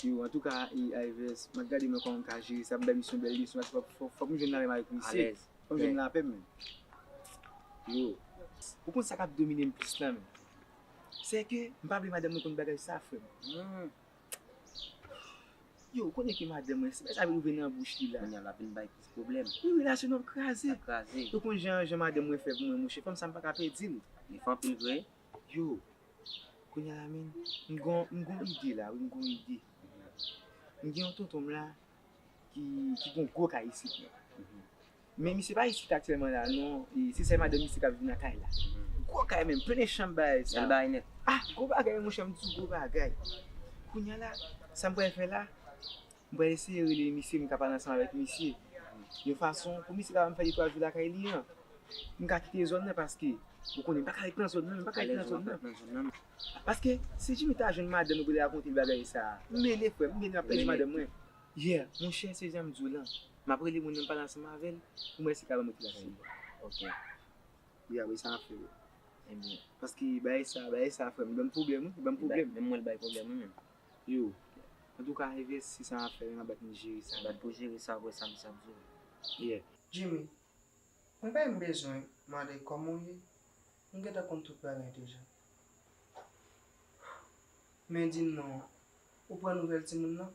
Yo, antouka, e, Ives, m ap gade mwen kòman m ka jere sa, m bay misye yon bèl leson, paske fòk, fòk, fòk m jwenn lapè m avèk misye. Alèz. Fòk m jwenn lapè m, menm. Yo, ou konn sa k ap domine m plis la, menm? Se ke m pa vle madanm mwen konn bagay sa, frè m. Hmm. Yo, ou konnen ke madanm mwen, se bagay sa rive nan bouch li la. Kounye a l ap vin bay plis pwoblèm. Wi, relasyon nou ap kraze. L ap kraze. Ou konn jan, jan madanm mwen fè pou mwen, monchè, fanm sa m pa ka pèdi l. Li fè anpil vre. Yo, kounye a la, menm, m gon, m gon ide la, wi, m gon ide. M gen yon tonton m la ki, ki gon gwo kay isit, menm. Mhm. Men misye pa isit aktyèlman la, non. E se sèl madanm misye k ap viv nan kay la. Mhm. Gwo kay menm, plen chanm bagay sa. Bèl bagay nèt. Ah, gwo bagay, monchè, m di w gwo bagay. Kounye a la, sa m pral fè la, m pral eseye rele misye, m ka pale ansanm avèk misye. Yon fason pou misye ka ban m fè de twa jou lakay li an. M ka kite zòn nan paske, ou konnen, m pa ka ret nan zòn nan, m pa ka ret nan zòn nan. Paske, si Jimmy ta jwenn madanm mwen pou l rakonte l bagay sa, m mele, frè m, m mele, m ap pèdi madanm mwen. Yeah, monchè, se jan m di w lan. M ap rele moun nan, m pale ansanm avè l, pou m wè si l ka ban m rete lakay li. Ok. Wi, apre sa n ap fè yo. Ebyen. Paske bagay sa, bagay sa, frè m, li ban m pwoblèm, wi, li ban m pwoblèm. Menm mwen, l bay pwoblèm, wi, menm. Yo. Antouka, Ives, se sa n ap fè, men m ap bat pou m jere sa. Bat pou jere sa, apre sa, misye ap di w. Yeah. Jimmy, mwen pa menm bezwen mande kòman w ye. M gentan konn tout bagay deja. Men di m non, ou pran nouvèl timoun nan?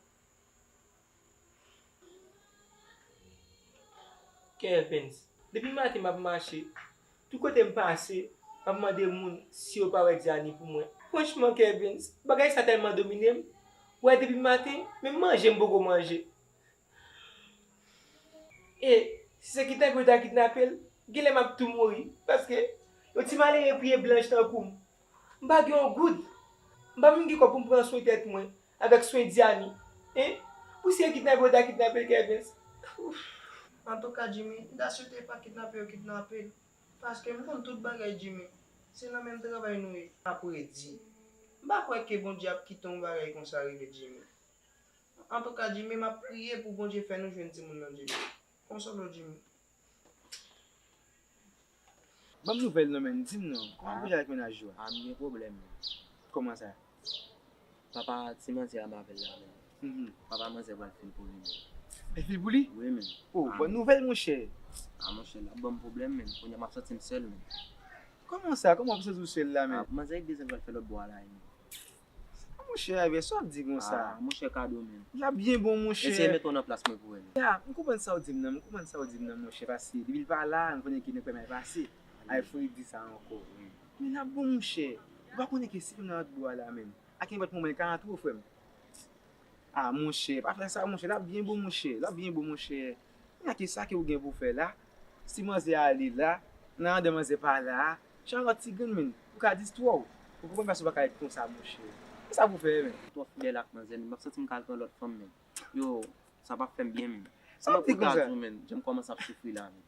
Kevens, depi maten m ap mache, tout kote m pase, m ap mande moun si yo pa wè Diani pou mwen. Franchman, Kevens, bagay sa tèlman domine m, wè depi maten, menm manje m poko manje. E si se kidnape yo ta kidnape l, genlè m ap tou mouri, paske Yon ti malere priye blanch tankou m. M pa gen yon goud. M pa menm gen kòb pou m pran swen tèt mwen avèk swen Diani. Hein? Pou si e kidnape yo ta kidnape l, Kèvens. Ouf. Antouka, Jimmy, m ta swete pa kidnape yo kidnape l. Paske m konn tout bagay, Jimmy. Se nan menm travay nou ye. Apre di, m pa kwè ke Bondye ap kite yon bagay konsa rive, Jimmy. Antouka, Jimmy, m ap priye pou Bondye fè nou jwenn timoun nan, Jimmy. Konsole w, Jimmy. Ban m nouvèl non, menn. Di m non. Kòman pou jwe avèk mennaj ou a? Ah, m gen pwoblèm, menn. Kòman sa? Papa ti manzè a m avè l la, menn. Mhm. Papa manzè pral fil pou li, menn. Li fil pou li? Wi, menn. Oh, ah, bòn nouvèl, monchè. Ah, monchè, l ap ban m pwoblèm, menn. Kounye a m ap santi m sèl, menn. Kòman sa? Kòman w ap santi w sèl la, menn? Ah, manzè Egde pral fè lòt bò a la, menn. Monchè, Ives, sa w ap di konsa? Ah, monchè, Kado, menn. L ap byen bon, monchè. Eseye mete w nan plas mwen pou wè, menn. Ya, m konprann sa w di m nan, m konprann sa w di m nan, monchè, paske depi l pa la, m konnen ke nèg pa mal pase. Ay, fò li di sa ankò. Men l ap bon, monchè. Ou pa konnen ke si m nan lòt bò a la, menn. Ak nenpòt moman, li ka antre w, frè m. Ah, monchè, pa fè sa, monchè. L ap byen bon, monchè. L ap byen bon, monchè. Kounye a, ki sa ke ou gen pou fè la? Si manzè ale la, nan anndan manzè pa la a, chan lòt ti grenn, menn. Ou ka distwè w. Ou konprann, paske ou pa ka ret konsa, monchè. Ki sa pou fè, menn? Ou twò fidèl ak manzè, menn. M ap santi m ka al pran lòt fanm, menn. Yo, sa p ap fè m byen, menn. Sa m ap di konsa? Di w, menn, jan m kòmanse ap soufri la, menn.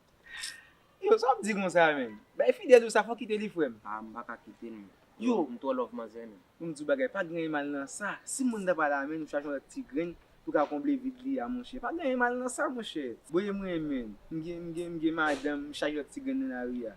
Yo, sa w ap di konsa, menn? Bay fidèl ou sa, fò w kite li, frè m. Ah, m pa ka kite l, menn. Yo. M twò love manzè, menn. Pou m di w bagay, pa gen anyen mal nan sa. Si moun nan pa la, menn, ou chache yon lòt ti grenn pou ka konble vid li a, monchè. Pa gen anyen mal nan sa, monchè. Voye mwen, menn. M gen, m gen, m gen madanm, m chache lòt ti grenn nan lari a.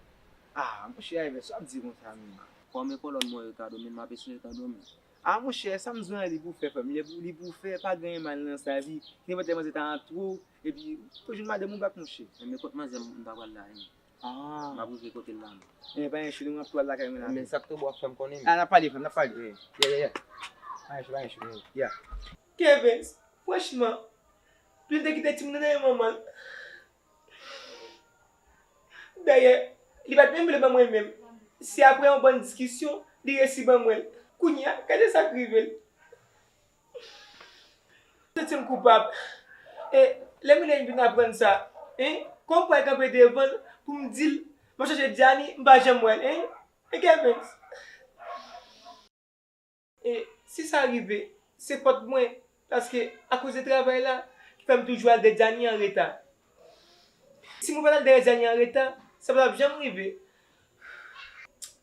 Ah, monchè, Ives, sa w ap di konsa, menn? Fòme kolòn mwen, Ricardo, menn, m ap eseye, Ricardo, menn. Ah, monchè, sa m di w an, li pou fè, frè m. Li pou, li pou fè, pa gen anyen mal nan sa, epi, nenpòt lè manzè ta antre w, epi, ou jwenn madanm ou back, monchè. Men kot manzè m ta pral la, menn? Ah. M ap rive kote l la, menn. Eh, pa gen cho, nou ap tou al lakay mwen la. Men sa k tou bon ap fè m konnen, menn. Ah, n ap pale, frè m, n ap pale. Yeah, yeah, yeah. Pa gen cho, pa gen cho, yeah. Kevens, franchman, pou l te kite timoun nan nan men manman l. Dayè, li pa t menm vle ban mwen l menm. Se apre yon bòn diskisyon, li resi ban mwen l. Kounye a, gade sa k rive l. M santi m koupab. E lè mennaj m vin aprann sa, en, kòman m pral kanpe devan l pou m di l m ap chache Diani, m pa janm wè l, en? E Kevens. E si sa rive, se fòt mwen, paske akoz de travay la ki fè m toujou al dèyè Diani an reta. Si mwen pa t al dèyè Diani an reta, sa pa t ap janm rive.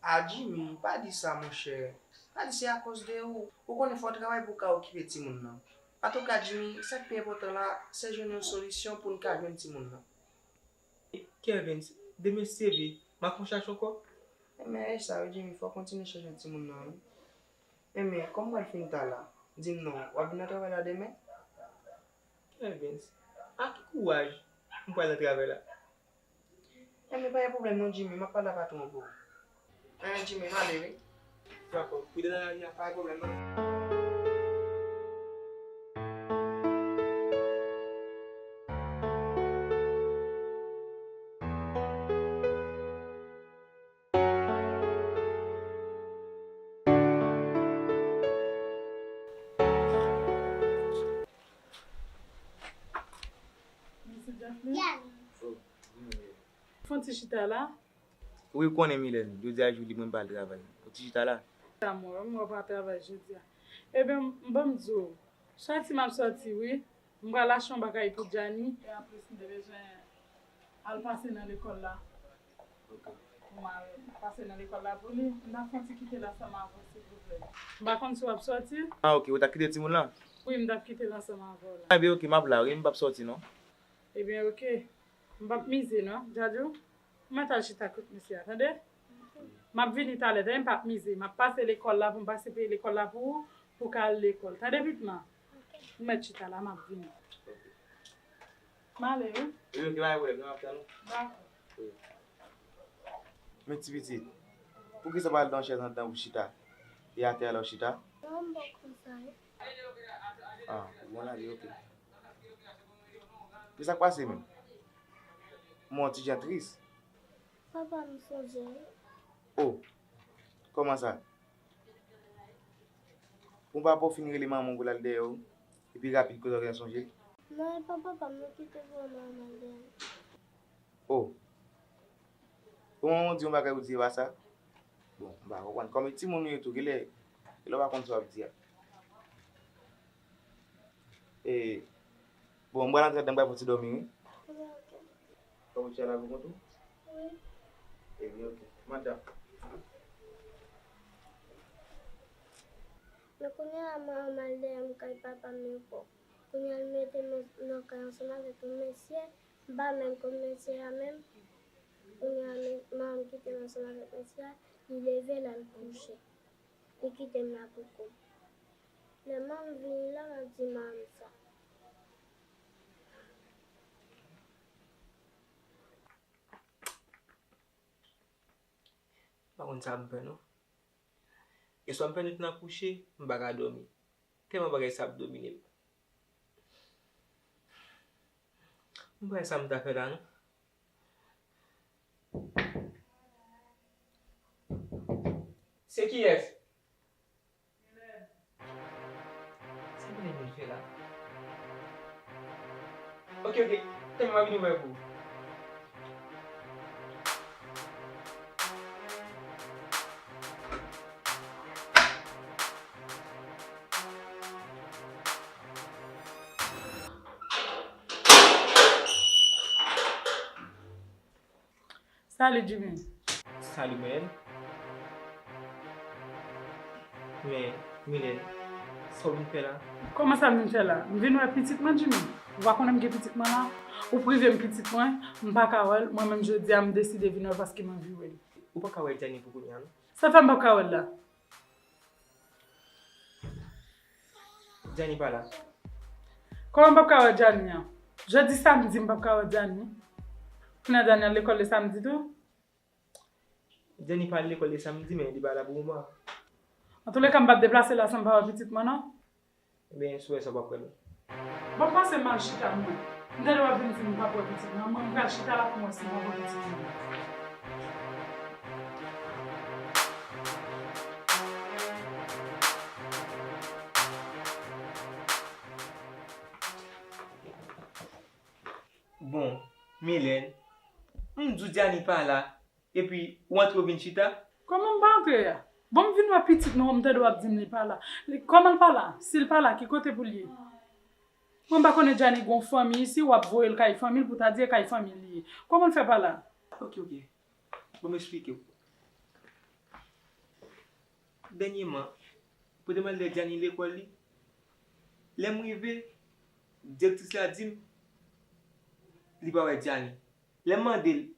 A Jimmy, pa di sa, monchè. Pa di se akoz de ou. Ou konnen fò w travay pou w ka okipe timoun nan. Antouka, Jimmy, sa k pi enpòtan la, se jwenn yon solisyon pou n ka jwenn timoun nan. Kevens, demen se vre, m ap fè yon chach ankò. Enben, e sa wi, Jimmy, fò w kontinye chèche timoun nan, wi. Enben, kòm w pral fin tala, di m non, w ap vin nan travay la demen? Kevens, ak ki kouraj m pral nan travay la? Enben, pa gen pwoblèm non, Jimmy, m ap pale a patwon an pou ou. Enben, Jimmy, m ale, wi. Dakò, pou de nan lari a, pa gen pwoblèm non. Mesye Jeffrey? Fè yon ti chita la. Wi, ou konnen, Milène, jodi a jou lib mwen, m pa al travay. Yon ti chita la. Sa mwen, mwen pa travay jodi a. Ebyen, m, ban m di w, sòti m ap sòti, wi. M pral achte yon bagay pou Djani. E anplis, m te bezwen al pase nan lekòl la. Ok. Pou m al pase nan lekòl la pou li. M t ap fè yon ti kite l ansanm avè w, silvouplè. M pa konn si w ap sòti. Ah, ok, ou t ap kite timoun lan? Wi, m t ap kite l ansanm avè w la. Ebyen, ok, m ap la, wi, m p ap sòti, non. Ebyen, ok. M p ap mize, non. Djadjou, ou mèt al chita kot mesye a, tande? M ap vini talè, tande, m p ap mize. M ap pase lekòl la pou m pase peye lekòl la pou ou, pou w ka al lekòl. Tande, pitit mwen? Ou mèt chita la, m ap vini. M ale, wi. Wi, ok, pa gen pwoblèm, non, m ap tann ou. Dakò. Wi. Men ti pitit, poukisa w pa al nan yon chèz anndan pou chita? E atè a la w chita? Non, m poko sa ye. Ah, bon, lage, ok. Men sa k pase menm? M wè w ti jan tris. Papa m sonje w. Oh, kòman sa? Ou pa poko fin rele manman w pou l al dèyè w, epi rapid konsa w gentan sonje l? Non, e pa papa m non ki te voye manman l dèyè m. Oh. Kòman w di yon bagay ou di e pa sa? Bon, m pa konprann. Kòm e timoun ou ye tou, kilè, kilè w pa konn sa w ap di a? E, bon, m pral antre anndan, m pral fè yon ti dòmi, wi. Wi, ok. Fòk ou chita la pou kont ou? Wi. Ebyen, ok. Madanm. Men kounye a, mwen, m al dèyè m kay papa m ankò. Kounye a, l mete m nan kay ansanm avèk yon mesye, m pa menm konn mesye a menm. Kounye a, men, manman m kite m ansanm avèk mesye a, li leve l al kouche. Li kite m la pou kont. Lè manman m vini la, m ap di manman m sa. M pa konn sa m fè non. Yèswa m fè nwit lan kouche, m pa ka dòmi. Tèlman bagay sa ap domine m. M pa wè sa m ta fè la non. Se kiyès? Sa Milèn vin fè la? Ok, ok. Tann m ap vin ouvè pou ou. Salut Jimmy. Salut Milèn. Men, Milèn, sa w vin fè la? Kòman sa m vin fè la? M vin wè pitit mwen, Jimmy. Ou pa konnen m gen pitit mwen la? Ou prive m pitit mwen, m pa ka wè l. Mwen menm jodi a, m deside vin wè l paske m anvi wè l. Ou pa ka wè Djani pou kounye a non. Sa fè m p ap ka wè l la? Djani pa la. Kòman m p ap ka wè Djani an? Jodi samdi m p ap ka wè Djani. Kounye a Djani al lekòl le samdi tou? Djani pa al lekòl le samdi, men li pa la pou moman. Antouleka, m p ap deplase la san m pa wè pitit mwen non. Ebyen, si w wè sa, w p ap kwè m. Bon, m pase m al chita mwen. M tande w ap vin di m w p ap wè pitit mwen. Mwen, m pral chita la pou m wè si m p ap wè pitit mwen. Bon, Milèn, m di w Djani pa la. Epi, ou antre, ou vin chita? Kòman m pa antre a? Bon, m vin wè pitit mwen, m tande w ap di m li pa la. Li, kòman l pa la? Si l pa la, ki kote pou l ye? Mwen m pa konnen Djani gon fanmi isi, w ap voye l kay fanmi l pou ta di e kay fanmi l li ye. Kòman l fè pa la? Ok, ok. Bon, m esplike w. Dènyèman, pandan m al dèyè Djani lekòl li, lè m rive, direktris la di m li pa wè Djani. Lè m mande l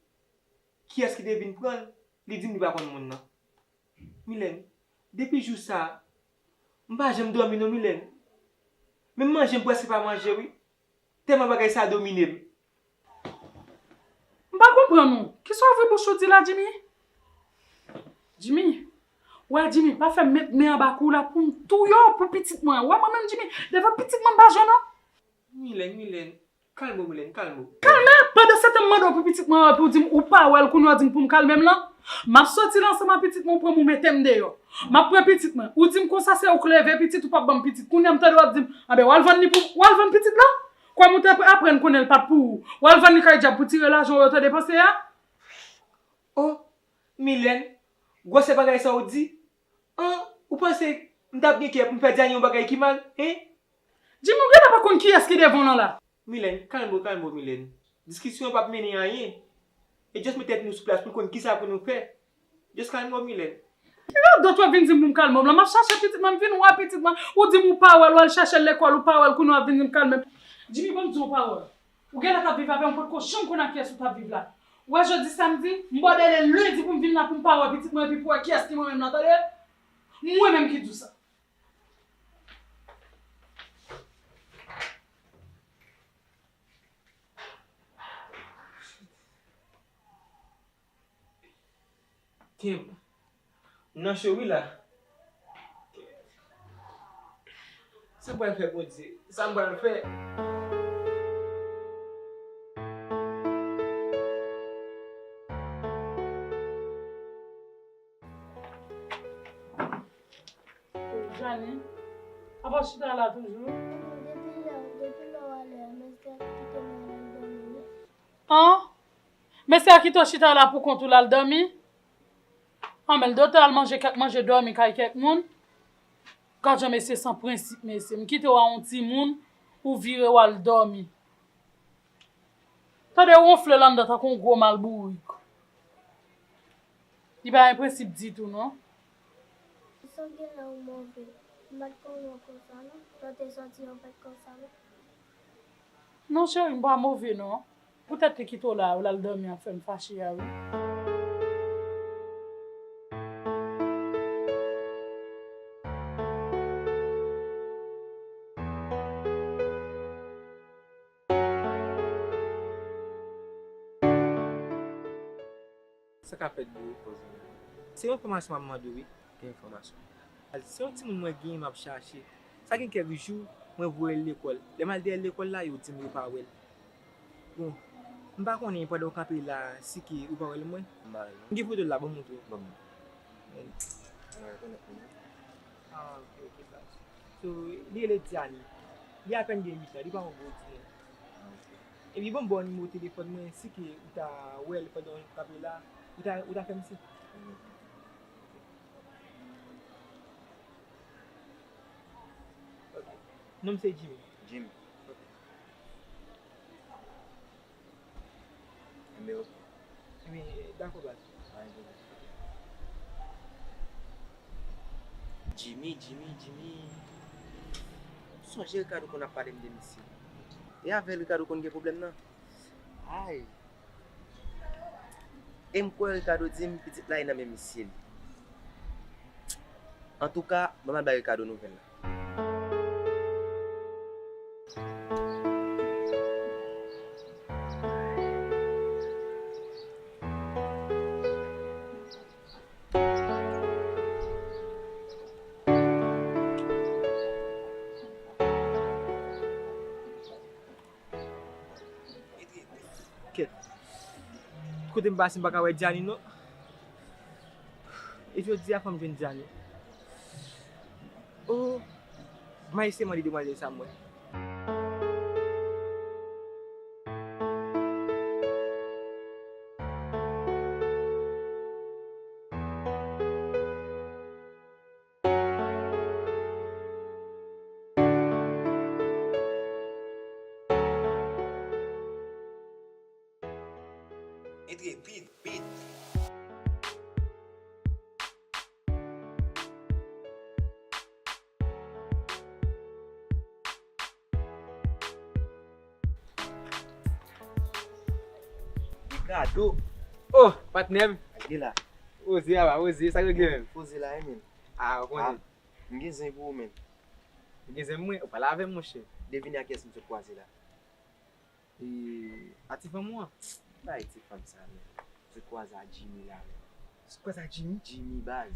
kiyès ki te vin pran l, li di m li pa konn moun nan. Milèn, depi jou sa a, m pa janm dòmi non, Milèn. Menm manje m prèske pa manje wi. Tèlman bagay sa a domine m. M pa konprann ou. Kisa w ouvri bouch ou di la, Jimmy? Jimmy, wè Jimmy, pa fè m met men anba kou w la pou m touye w pou pitit mwen. Wè mwen menm, Jimmy, devan pitit mwen m pa jwe non. Milèn, Milèn, kalme w, Milèn, kalme w. Kalme? Pandan se tan m mande w pou pitit mwen an, epi w di m ou pa wè l, kounye a w di m pou m kalme m lan? M ap soti la ansanm ak pitit mwen, ou pran m ou mete m deyò. M ap pran pitit mwen. Ou di m konsa se ou k leve pitit, ou p ap ban m pitit. Kounye a m tande w ap di m, anben w al vann li pou, w al vann pitit la? Kòm ou te aprann konnen l pa t pou ou. W al vann li kay dyab pou tire lajan w yo te depanse a? Oh, Milèn, gwosè bagay sa w di? An, ou panse m t ap gen kè pou m fè Djani yon bagay ki mal, en? Jimmy, ou genlè pa konn kiyès ki devan w lan la. Milèn, kalme w, kalme w, Milèn. Diskisyon an p ap mennen anyen. E just met tèt nou sou plas pou n konn kisa pou nou fè. Just kalme w, Milèn. Ki radòt w ap vin di m pou m kalme w lan? M ap chache pitit mwen, m vin wè pitit mwen. Ou di m ou pa wè l, w al chèche l lekòl, ou pa wè l, kounye a w ap vin di m kalme m. Jimmy, ban m di w yon pawòl. Ou genlè t ap viv avè m, ou potko janm konn ak kiyès ou t ap viv la. Ou wè jodi samdi, m bòdèle lendi pou m vin la pou m pa wè pitit mwen epi pou wè kiyès ki mwen menm nan, tande? Mwen menm ki di w sa. Tim, m nan cho wi la. Sa m pral fè, Bondye? Sa m pral fè? Jani, apa w chita la toujou? Depi lè, depi lè w ale a, Mèsi kite mwen al dòmi wi. An? Mesye a kite w chita la pou kont ou, l al dòmi. Anmèl, dotè al manje kèk manje, dòmi kay kèk moun. Gad jan mesye san prensip, mesye. M kite w a yon timoun, ou vire w al dòmi. Tande wonfle l anndan tankou yon gwo mal bourik. Li pa gen prensip ditou, non. Sa w gen la ou move. M pa t konnen w konsa, non. Lè w te sòti, w pa t konsa, non. Non, cheri, m pa move, non. Poutèt li kite w la, w al dòmi an fè m fache a, wi. Sa k ap fèt, bro? Se yon enfòmasyon m ap mande w, wi. Ki enfòmasyon? Se yon timoun mwen genyen m ap chache. Sa gen kèk jou, mwen voye l lekòl. Lè m al dèyè l lekòl la, yo di m yo pa wè l. Bon, m pa konnen pandan w kanpe la, si ke ou pa wè l mwen. M pa wè l, non. M gen foto l la, ban m montre w. Ban m. Mwen rekonèt li, non. Ah, ok, ok, baz. So, li rele Diane. Li apèn gen uit an, li pa yon gwo timoun. Ah, ok. Epi bon, bon, nimewo telefòn mwen, si ke ou ta wè l pandan w kanpe la, ou ta, ou ta fè m siy. Mm. Ok. Non m se Jimmy. Jimmy. Ok. Nimewo. Ebyen, dakò, baz. Pa gen pwoblèm. Jimmy, Jimmy, Jimmy. Sonje Ricardo konn ap pale m de misye. E avè l Ricardo konn gen pwoblèm nan? Ay. E m kwè Ricardo di m pitit la e nan men misye li. Antouka, ban m al bay Ricardo nouvèl la. Kèt. Kote m pase, m pa ka wè Diane, non. E jodi a, fò m jwenn Diane. Oh, m a eseye mande demwazèl sa mwen. Entre, pit, pit. Ricardo. Oh, patnè m. Ak de la. Oze, apa, oze, sa k regle menm? Oze la, wi, men. Ah, ou konnen. Ah, m gen zen pou ou, men. Ou gen zen mwen? Ou pale avè m, monchè. Devine ak kiyès m sot kwaze la. E, a ti fanm ou an? Bay ti fanm sa, men. M sot kwaze a Jimmy la, men. Ou sot kwaze a Jimmy? Jimmy, baz.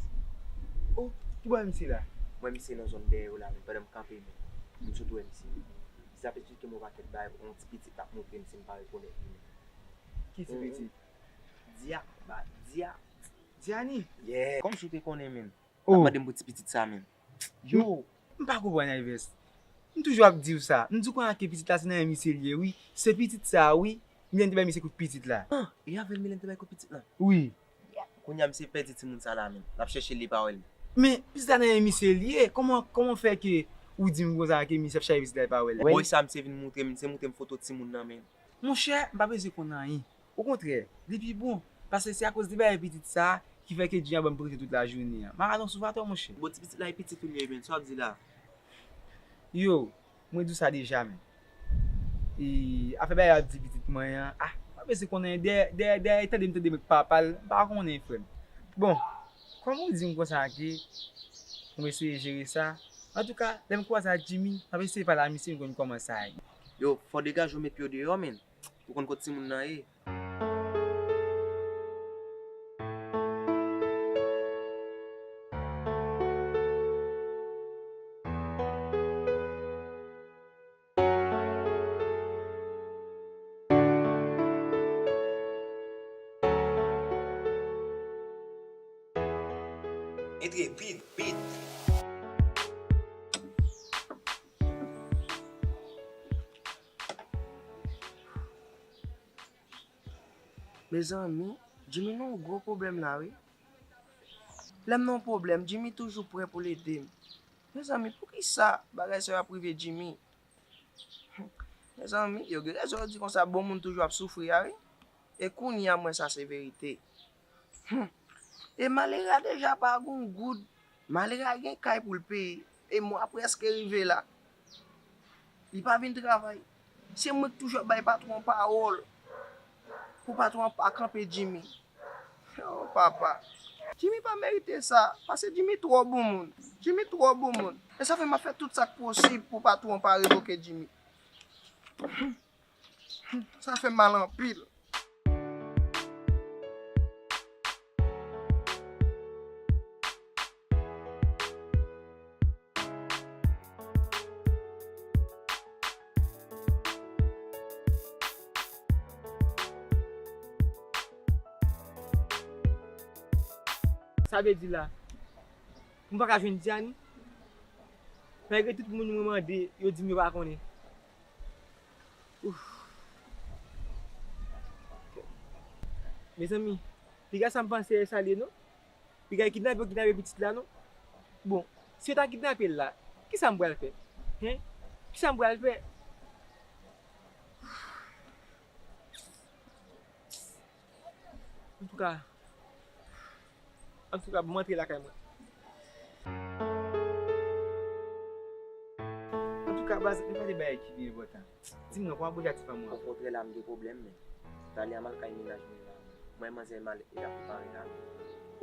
Oh, ki bò misye la? Mwen, misye nan zòn dèyè yo la, men, pandan m kanpe, men. M sot wè misye. Misye ap esplike m yon pakèt bagay, yon ti pitit l ap montre m si m pa rekonèt li, men. Ki ti pitit? Dia, ba, Dia. Diane? Yeah. Kòmsi w te konnen, men. L ap mande m pou ti pitit sa, men. Yo, m pa konprann, Ives. M toujou ap di w sa. M di w konnya ke pitit la se nan men misye l ye, wi. Se pitit sa, wi. Milèn te bay misye kout pitit la. Ah, e avè l Milèn te bay kout pitit la? Wi. Kounye a misye pèdi timoun sa la, men. L ap chèche l, li pa wè l. Men, pitit la nan men misye l ye. Kòman, kòman fè ke ou di m konsa ke misye ap chache pitit la, li pa wè l? Bòy sa, misye vin montre m, misye montre m foto timoun nan, men. Monchè, m pa bezwen konn anyen. Okontrè, li pi bon. Paske se akoz de bagay pitit sa a ki fè ke Jimmy ap ban m prete tout lajounen an. Maradon sou vatò, monchè. Bon, ti pitit la e pitit ou li ye, men, sa w ap di la? Yo, mwen di w sa deja, men. E, afè bagay ap di pitit mwen an, ah, m pa bezwen konn anyen. Dèyè, dèyè, dèyè, tande m, tande m ak papa l, m pa konnen, frè m. Bon, kòm ou di m konsa ke pou m eseye jere sa, antouka, lè m kwaze ak Jimmy, m ap eseye pale a misye, m konn kòman sa ye. Yo, fò degaje w met pye w deyò, men. Ou konn kot timoun nan ye? Entre, pit, pit. Mezanmi, Jimmy nan yon gwo pwoblèm la wi. Lè m nan yon pwoblèm, Jimmy toujou prè pou l ede m. Mezanmi, poukisa bagay sa yo ap rive Jimmy? Mezanmi, yo gen rezon yo di konsa bon moun toujou ap soufri a wi. E kounye a m wè sa se verite. Hmm. E malere a deja pa gon goud. Malere a gen kay pou l peye. E mwa prèske rive la. Li pa vin travay. Se mwen ki toujou ap bay patwon an pawòl. Pou patwon an pa kanpe Jimmy. Oh papa. Jimmy pa merite sa. Paske Jimmy twò bon moun. Jimmy twò bon moun. E sa fè m ap fè tout sa k posib pou patwon an pa revoke Jimmy. Sa fè m mal anpil. Sa vle di la, pou m pa ka jwenn Diani, malgre tout moun mwen mande, yo di m yo pa konnen. Ouf. Mezanmi, piga sa m panse e sa l ye non. Piga kidnape yo kidnape pitit la non. Bon, si yo ta kidnape l la, kisa m pral fè? Hen? Kisa m pral fè? Antouka, antouka, bon, m antre lakay mwen. Antouka, baz, nou pale bagay ki pi enpòtan. Di m non, kòman pou Jati fanm ou an? Okontrè la, m gen pwoblèm, men. Talè a m al kay mennaj mwen la. Mwen, manzè mal, e la prepare la.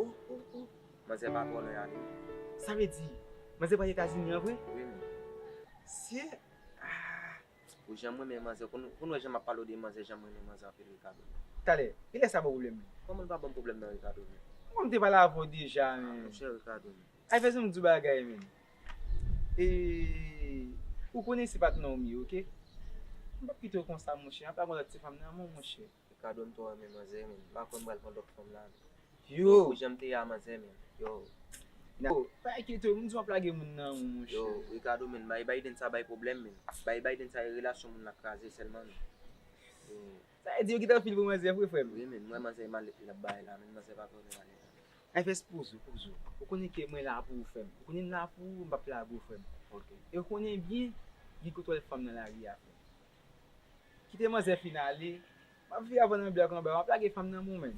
Oh, oh, oh. Manzè pa twò lwen ale. Sa vle di, manzè pral Etazini an vre? Wi, men. Sye, ah. Ou jan m renmen manzè, konn, konn wè jan m ap pale w de manzè, jan m renmen manzè anpil, Ricardo. Talè, kilè sa ba w pwoblèm? Kòman l pa ban m pwoblèm nan, Ricardo, men? Kòman m te pale avè w deja, men? Monchè, Ricardo, men. Ay, fè sa m di w bagay, men. E, ou konnen se patnè w m ye, oke? M p ap kite w konsa, monchè. M ap lage yon lòt ti fanm nan men w, monchè. Ricardo, m twò renmen manzè, men. M pa kwè m pral pran lòt fanm la, men. Yo! Pou jan m te ye a manzè, men. Yo. Yo, pa enkyete w, m di w m ap lage moun nan men w, monchè. Yo, Ricardo, men, bay Biden sa bay pwoblèm, men. Bay Biden sa e relasyon moun nan kraze sèlman, men. Yo. Sa vle di yo gentan fini pou manzè vre, frè m? Wi, men, m wè manzè mal epi l ap bay la, men manzè pa konnen ale la. Ay, fè poze w, poze w. Ou konnen ke mwen la pou ou, frè m. Ou konnen m la pou ou, m p ap lage w, frè m. Ok. E ou konnen byen, gen kontwòl fanm nan lari a, frè m. Kite manzè fin ale. M ap viv avè w nan blag anba, m ap lage fanm nan men w, men.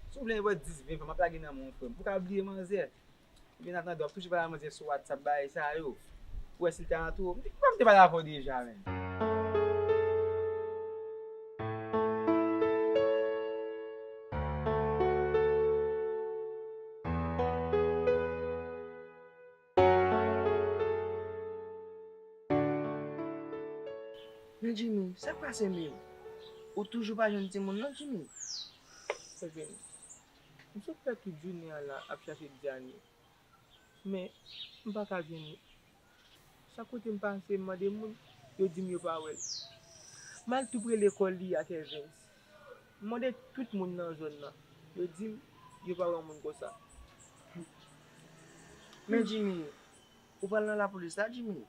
Si w vle nenpòt dis, ven fanm, m ap lage nan men w, frè m. Pou w ka bliye manzè. Byen antande, w ap toujou pale a manzè sou WhatsApp, bagay sa yo. Pou wè si l te antre w. M te, m te pale avè w deja, men. Men Jimmy, sa k pase menm? Ou toujou pa jwenn timoun nan, Jimmy? Kevin, m sot fè tout jounen an la ap chache Diani. Men, m pa ka jwenn li. Chak kote m pase, m mande moun, yo di m yo pa wè l. M al tou pre lekòl li a, Kevin. M mande tout moun nan zòn nan. Yo di m yo pa wè yon moun konsa. Men Jimmy, ou pral nan lapolis la, Jimmy?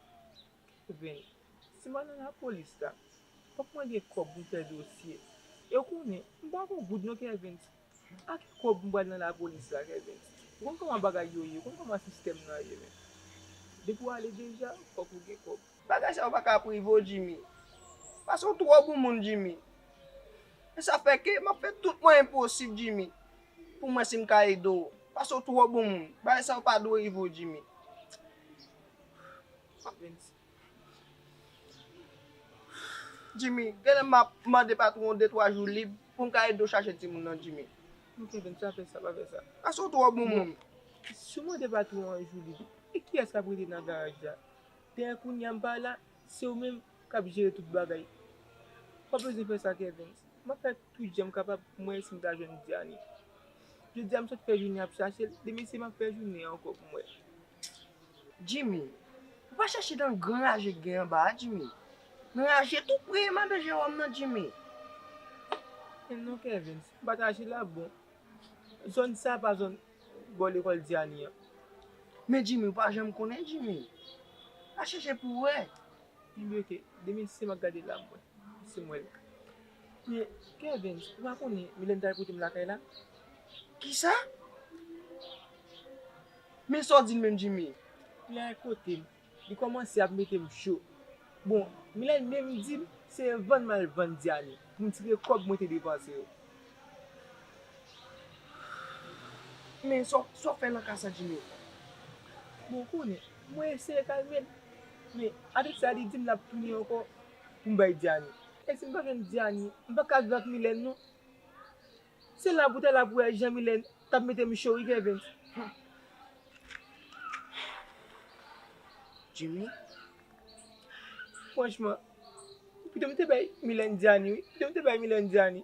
Kevin, si m al nan lapolis la, fòk mwen gen kòb pou m fè dosye. E w konnen, m pa gon goud non, Kevin. Ak kòb m pral nan lapolis la, Kevin. Ou konn kòman bagay yo ye, ou konn kòman sistèm nan ye, men. Depi w ale deja, fòk ou gen kòb. Bagay sa yo pa ka ap rive w, Jimmy. Paske w twò bon moun, Jimmy. E sa fè ke m ap fè tout mwayen posib, Jimmy, pou m wè si m ka ede w. Paske w twò bon moun. Bagay sa yo pa dwe rive w, Jimmy. Kevin, Jimmy, genlè m ap mande patwon de twa jou lib pou m ka ede w chache timoun nan, Jimmy. Non, Kevin, pa fè sa, pa fè sa. Paske w twò bon moun. Si w mande patwon an jou lib, e kiyès k ap rete nan garaj la? Dayè kounye a m pa la, se ou menm k ap jere tout bagay. W pa bezwen fè sa, Kevin. M ap fè tout jan m kapab pou m wè si m ka jwenn Diani. Jodi a m sot fè jounen ap chache l, demen se m ap fè jounen an ankò pou m wè. Jimmy, ou pa chèche nan gran raje k gen anba a, Jimmy. Nan raje tou pre madan Jewòm nan, Jimmy. Men non, Kevin, m pa t raje la, bon. Zòn sa pa zòn bò lekòl Diani an. Men Jimmy, ou pa janm konnen, Jimmy. Pa chèche pou w wè. Ebyen, oke. Demen se m ap gade la, mwen. Si m wè l. Men, Kervens, ou pa konnen Milèn t al kote m lakay la? Kisa? Men sa w di l menm, Jimmy? Li al kote m. Li kòmanse ap mete m cho. Bon, Milèn menm di m se vann m al vann Diani pou m tire kòb mwen te depanse yo. Men sa w, sa w fè nan ka sa, Jimmy? Bon, ou konnen, mwen eseye kalme l. Men, avèk sa, li di m l ap tounen ankò pou m bay Diani. E si m pa jwenn Diani, m pa ka viv ak Milèn, non. Se la pou w ta la pou w wè jan Milèn t ap mete m cho, wi, Kervens. Jimmy? Franchman, pito m te bay Milèn Diani, wi. Pito m te bay Milèn Diani.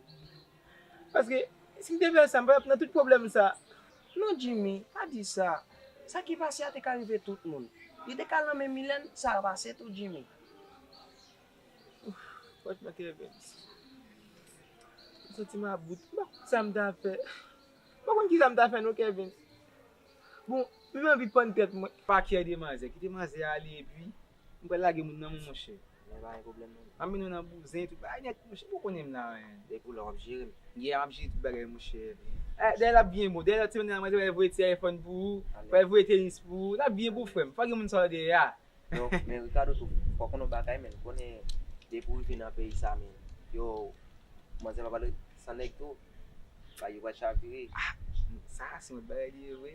Paske, si m te fè sa, m pa t ap nan tout pwoblèm sa. Non, Jimmy, pa di sa. Sa ki pase a te ka rive tout moun. Li te ka nan men Milèn, sa pase tou, Jimmy. Franchman, Kervens, m santi m about. M pa konn sa m ta fè. M pa konn ki sa m ta fè non, Kervens. Bon, m anvi pann tèt mwen. Pa kyè de manzè. Kite manzè ale epi m pral lage moun nan men w, monchè. Men pa gen pwoblèm non. M ap mennen w nan bouzen, tout bagay nèt, monchè. Ou konnen m la, en. Depi w la w ap jere m. Yeah, m ap jere tout bagay, monchè. Eh, dèyè l ap byen bon. Dèyè lòt semèn nan, manzè pral voye ti iPhone pou ou, pral voye tenis pou ou. L ap byen bon, frè m. Fò gen moun sa yo dèyè a. Yo, men Ricardo tou, fò w konnen yon bagay, men, konnen depi w rive nan peyi sa, men, yo, manzè pa pale san nèg tou, bagay yo pral chavire. Ah, sa se yon bagay li ye vre.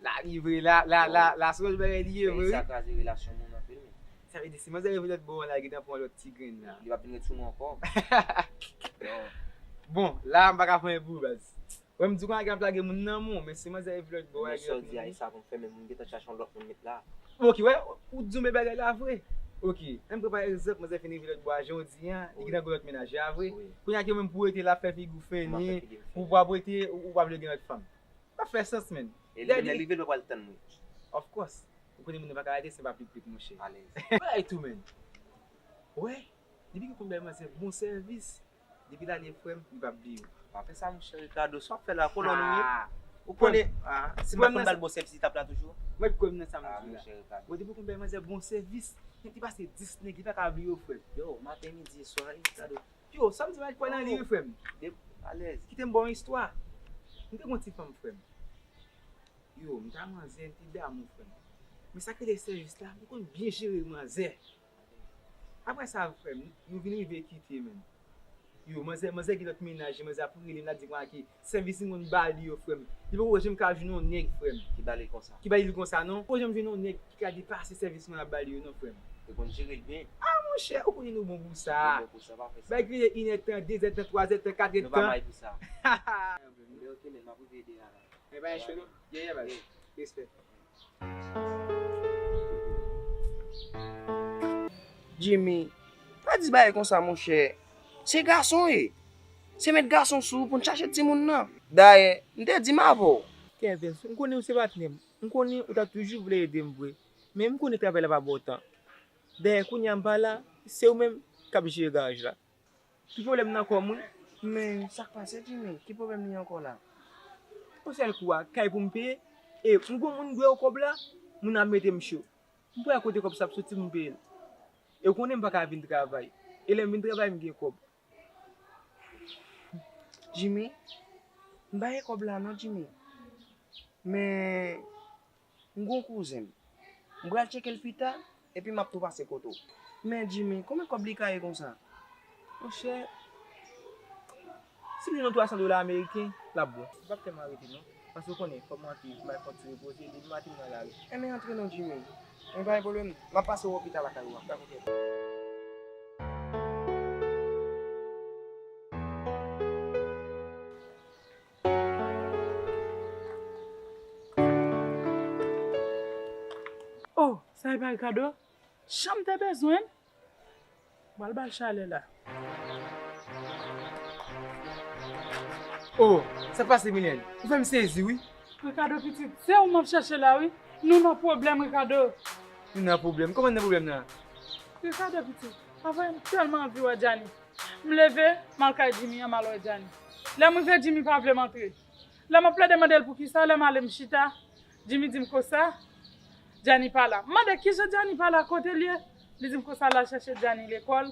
La li vre, la, la, la, la se yon bagay li ye vre. Peyi sa kraze relasyon moun anpil, men. Sa vle di, si manzè rive lòt bò an la, li gentan pran lòt ti grenn la. Li p ap vin retounen ankò. Bon, la, m pa ka fè anyen pou ou, baz. Wè m di w konnya gen ap lage moun nan men w, men si manzè rive lòt bò a, men sa w di a, e sa pou m fè, men m gentan chache yon lòt moun met la. Ok, wè, ou di yon bèl bagay la vre. Ok, ann pran pa egzanp, manzè fin rive lòt bò a, jan w di a, li gentan gen lòt mennaj, a vre. Konnya ke menm pou w rete la ap fè figi w fennen, pou w ap rete, ou, ou p ap vle gen lòt fanm. Pa fè sans, menn. E li menm lè l rive, l pa pral tann mwen. Of course. Ou konnen moun nan pa ka rete san pa piplik, monchè. Alèz. Bagay tou, menn. Wè, depi ke w konn bay manzè bon sèvis, depi l ale, frè m, li p ap bliye w. Pa fè sa, monchè Ricardo. Sa w ap fè la, kolòn ou ye. Ou konnen, si m pa konn ba l bon sèvis, li t ap la toujou. Mwen kwè m nan sa m di la. Bon, depi w konn bay manzè bon sèvis, nèg ki pase dis nèg, li pa ka bliye w, frè m. Yo, maten, midi, swa, Ricardo. Yo, sa m di, m al kwè nan li, wi, frè m. Alèz. Kite m ba w yon istwa. M te gen yon ti fanm, frè m. Yo, m t ak manzè, m te damou, frè m. Men sa k rele sèvis la, m te konn byen jere manzè. Apre sa, frè m, nou vin rive kite, menn. Yo, manzè, manzè gen lòt mennaj, manzè ap rele m, l ap di konnya ke sèvis m konn ba li yo, frè m. Li poko janm ka jwenn yon nèg, frè m. Ki ba li l konsa? Ki ba li l konsa, non. Poko janm jwenn yon nèg ki ka depase sèvis mwen ap ba li yo, non, frè m. Yo konn jere l byen. Ah, monchè, ou konnen nou bon pou sa. Nou bon pou sa, pa fè sa. Bagay ki rele inèdtan, dezèdtan, twazèdtan, katrèdtan. Nou pa may pou sa. Men ok, men m ap rive ede a la. Men pa gen cho non. Yeah, yeah, baz. Respè. Jimmy, pa di bagay konsa, monchè. Se gason w ye. Se met gason sou ou pou n chache timoun nan. Dayè, m te di m avè w. Kervens, m konnen ou se patnè m. M konnen ou ta toujou vle ede m vre. Men m konnen travay la pa ba w tan. Dayè, kounye a m pa la, se ou menm k ap jere garaj la. Tout pwoblèm nan kò m, wi. Men sa k pase, Jimmy? Ki pwoblèm li ankò la? Yon sèl kou a, kay pou m peye. E m gon moun m dwe yo kòb la, moun nan ap mete m cho. M pa wè kote kòb sa ap soti pou m peye l. E w konnen m pa ka vin travay. E lè m vin travay, m gen kòb. Jimmy, m pa gen kòb la non, Jimmy. Men, m gon kouzen m. M pral tcheke l pita, epi m ap tou pase kote w. Men Jimmy, konbyen kòb li ka ye konsa? Monchè, si m jwenn yon twa san dola ameriken, l ap bon. Ou p ap fè m arete non. Paske w konnen, fò m antre, m al fè yon ti repoze, depi maten m nan lari. Enben antre non Jimmy. Enben pa gen pwoblèm, m ap pase wè w pita lakay ou a. Dakò, kèt. Oh, sa e pa Ricardo? Jan m te bezwen l. M pral ba l chalè la. Oh, sa k pase, Milèn? Ou fè m sezi, wi. Ricardo pitit, se ou m ap chèche la, wi. Nou nan pwoblèm, Ricardo. Nou nan pwoblèm? Kòman n nan pwoblèm nan? Ricardo pitit, avè m tèlman anvi wè Djani. M leve, m al kay Jimmy an, m al wè Djani. Lè m rive, Jimmy pa vle m antre. Lè m ap plede mande l poukisa, lè m ale m chita, Jimmy di m konsa, Djani pa la. M mande kijan Djani pa la, kote l ye? Li di m konsa l al chèche Djani lekòl,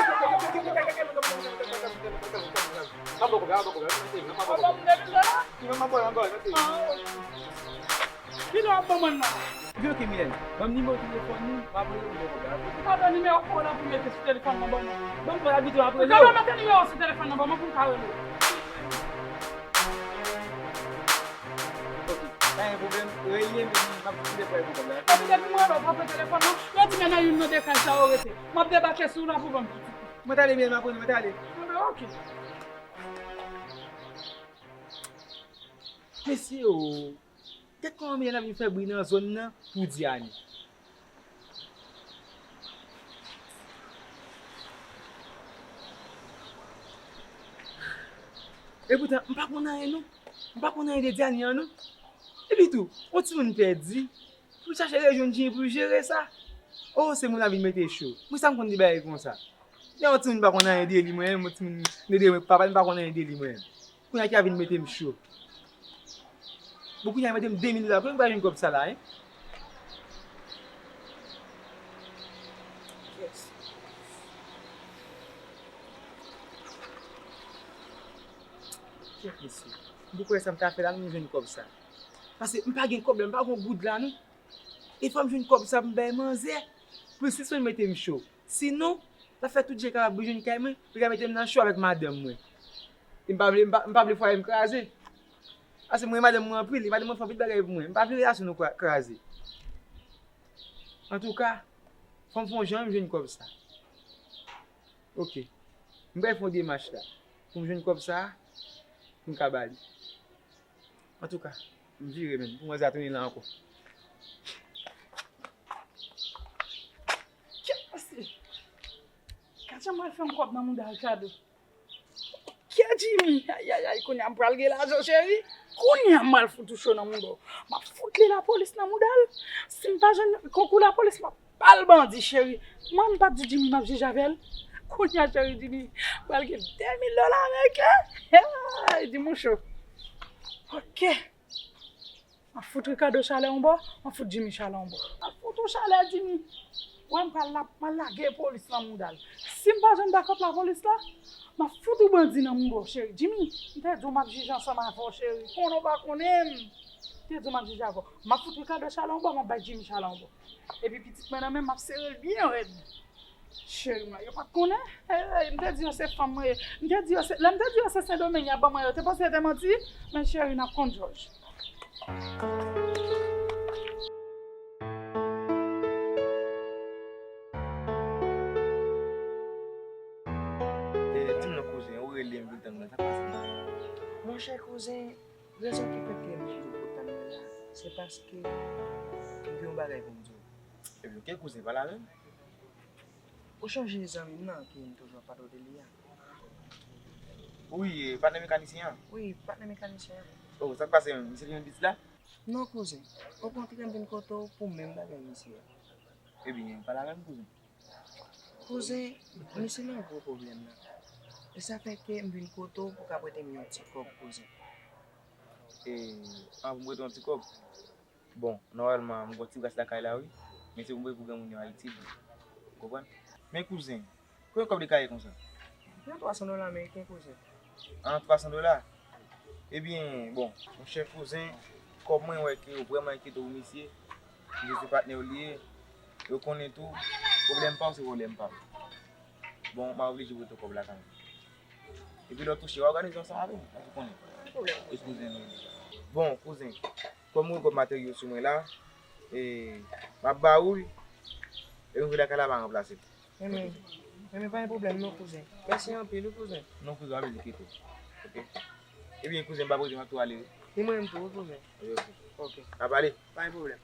Mwen ba w kòb la, mwen ba w kòb la, mwen ba w kòb la. Mwen ba w kòb la. Kilè w ap ban mwen nan? Ebyen, oke, Milène. Ban m nimewo telefòn ou, m ap rele w, m ba w kòb la, oke? Ou ka ban nimewo kò w la pou mete sou telefòn nan ban mwen? Ban m kòb la, biten, m ap rele w. Ou ka ban mete nimewo sou telefòn nan ban mwen pou m ka rele w. Oke, pa gen pwoblèm. Rele m, epi m ap kite pou al pran kòb la, oke? Epi depi m rele w, w pa pran telefòn nan. Yo di men nan youn nan de kay sa yo rete. M ap debake sou w la pou ban m pitit. Mwen t ale, Milène, m ap rele w, mwen t ale. Enben, oke. Mesye o, gad kòman Milène ap vin fè bri nan zòn nan pou Diane. Epoutan, m pa konn anyen non. M pa konn anyen de Diane an non. Epi tou, yon timoun pèdi, pou l chache rejwenn Jimmy pou l jere sa. O, se moun ap vin mete cho. Mwen sa m konn di bagay konsa. Men yon timoun pa konn anyen de li, mwen menm, yon timoun de, de papa li pa konn anyen de li, mwen menm. Kounye a ki a vin mete m cho. Bon, kounye a mete m de mil dola, kote m pral jwenn kòb sa la, en? Kèt mesye, m poko wè sa m ta fè la, m jwenn kòb sa. Paske m pa gen kòb la, m pa gen goud la non. E fò m jwenn kòb sa pou m bay manzè, pou l sispann mete m cho. Sinon, l ap fè tout jan l kapab pou l jwenn kay mwen, pou l ka mete m nan cho avèk madanm mwen. E m pa vle, m pa, m pa vle fwaye m kraze. Paske mwen, madanm mwen anpil, e madanm mwen fè anpil bagay pou mwen. M pa vle relasyon nou kwa-, kraze. Antouka, fò m fè yon jan m jwenn kòb sa. Ok. M pral fè yon demach la. Pou m jwenn kòb sa, pou m ka ba li. Antouka, m vire menm. Pou manzè a tounen la ankò. Kèt mesye! Gad jan m pral fè yon kòb nan mouda Ricardo. Kè Jimmy, ayayay, kounye a m pral gen lajan, cheri. Kounye a m pral fout ou cho nan mouda w. M ap fout li lapolis nan mouda l. Si m pa jwenn konkou lapolis, m ap ba l bandi, cheri. Mwen, m pa t di Jimmy m ap jije avè l. Kounye a, cheri, Jimmy pral gen de mil dola ameriken. Hey, di moucho. Ok. M ap fout Ricardo chalè yon bò, m ap fout Jimmy chalè yon bò. M ap fout ou chalè, Jimmy. Wè, m pral la, m pral lage polis nan mouda l. Si m pa jwenn bakòp lapolis la, m ap fout ou bandi nan mouda w, cheri. Jimmy, m te di w m ap jije ansanm avè w, cheri. Konnen w pa konnen m. M te di w m ap jije avè w. M ap fout Ricardo chalè yon bò, m ap bay Jimmy chalè yon bò. Epi pitit mwen nan men m, m ap sere l byen rèd. Cheri mwen, yo pa t konnen. Hey, m te di yo se fanm mwen ye. M te di yo se, lè m te di yo se Sendomeng y ap ban mwen, yo te panse se te manti. Men cheri, n ap konn jòj. Eh, di m non, kouzen, ou rele m, m vin tann ou la, sa k pase? Monchè kouzen, rezon ki fè ke m vin tann ou la, se paske m gen yon bagay pou m di w. Ebyen, ok, kouzen, pale avè m. Ou chonje zanmi m nan ke m toujou ap pale w de li a? Wi, e, patnè mekanisyen an? Wi, patnè mekanisyen an. Oh, sa k pase menm? Misye te jwenn bis la? Non, kouzen. Okontrè, m vin kote w pou menm bagay misye a. Ebyen, pale avè m, kouzen. Kouzen, misye nan gwo pwoblèm la. E sa fè ke m vin kote w pou w ka prete m yon ti kòb, kouzen. E, an pou m prete w yon ti kòb? Bon, nòmalman, m gon ti bras lakay la, wi. Men se pou m voye pou granmoun yo Ayiti, wi. Ou konprann? Men kouzen, konbyen kòb li ka ye konsa? Yon twa san dola ameriken, kouzen. An, twa san dola? Ebyen, bon, monchè kouzen, kòm mwen wè ke ou vrèman enkyete w pou misye, misye se patnè w li ye, yo konnen tou, pwoblèm pa w se pwoblèm pa m. Bon, m a oblije prete w kòb la kanmenm. Epi lè w touche, w a òganize ansanm avè m, paske w konnen. E kouzen nou ye deja. Bon, kouzen, kòm mwen gen kòb materyo sou mwen la, e, m ap ba ou l, e nou vin lakay la, m a ranplase l. Enben, enben, pa gen pwoblèm non, kouzen. Mèsi anpil, wi, kouzen. Non, kouzen, w ap vin kite w. Ok? Ebyen, kouzen, m pa prete, m ap tou ale, wi. Ni mwen menm tou, wi, kouzen. Wi, ok. Ok. N ap pale. Pa gen pwoblèm.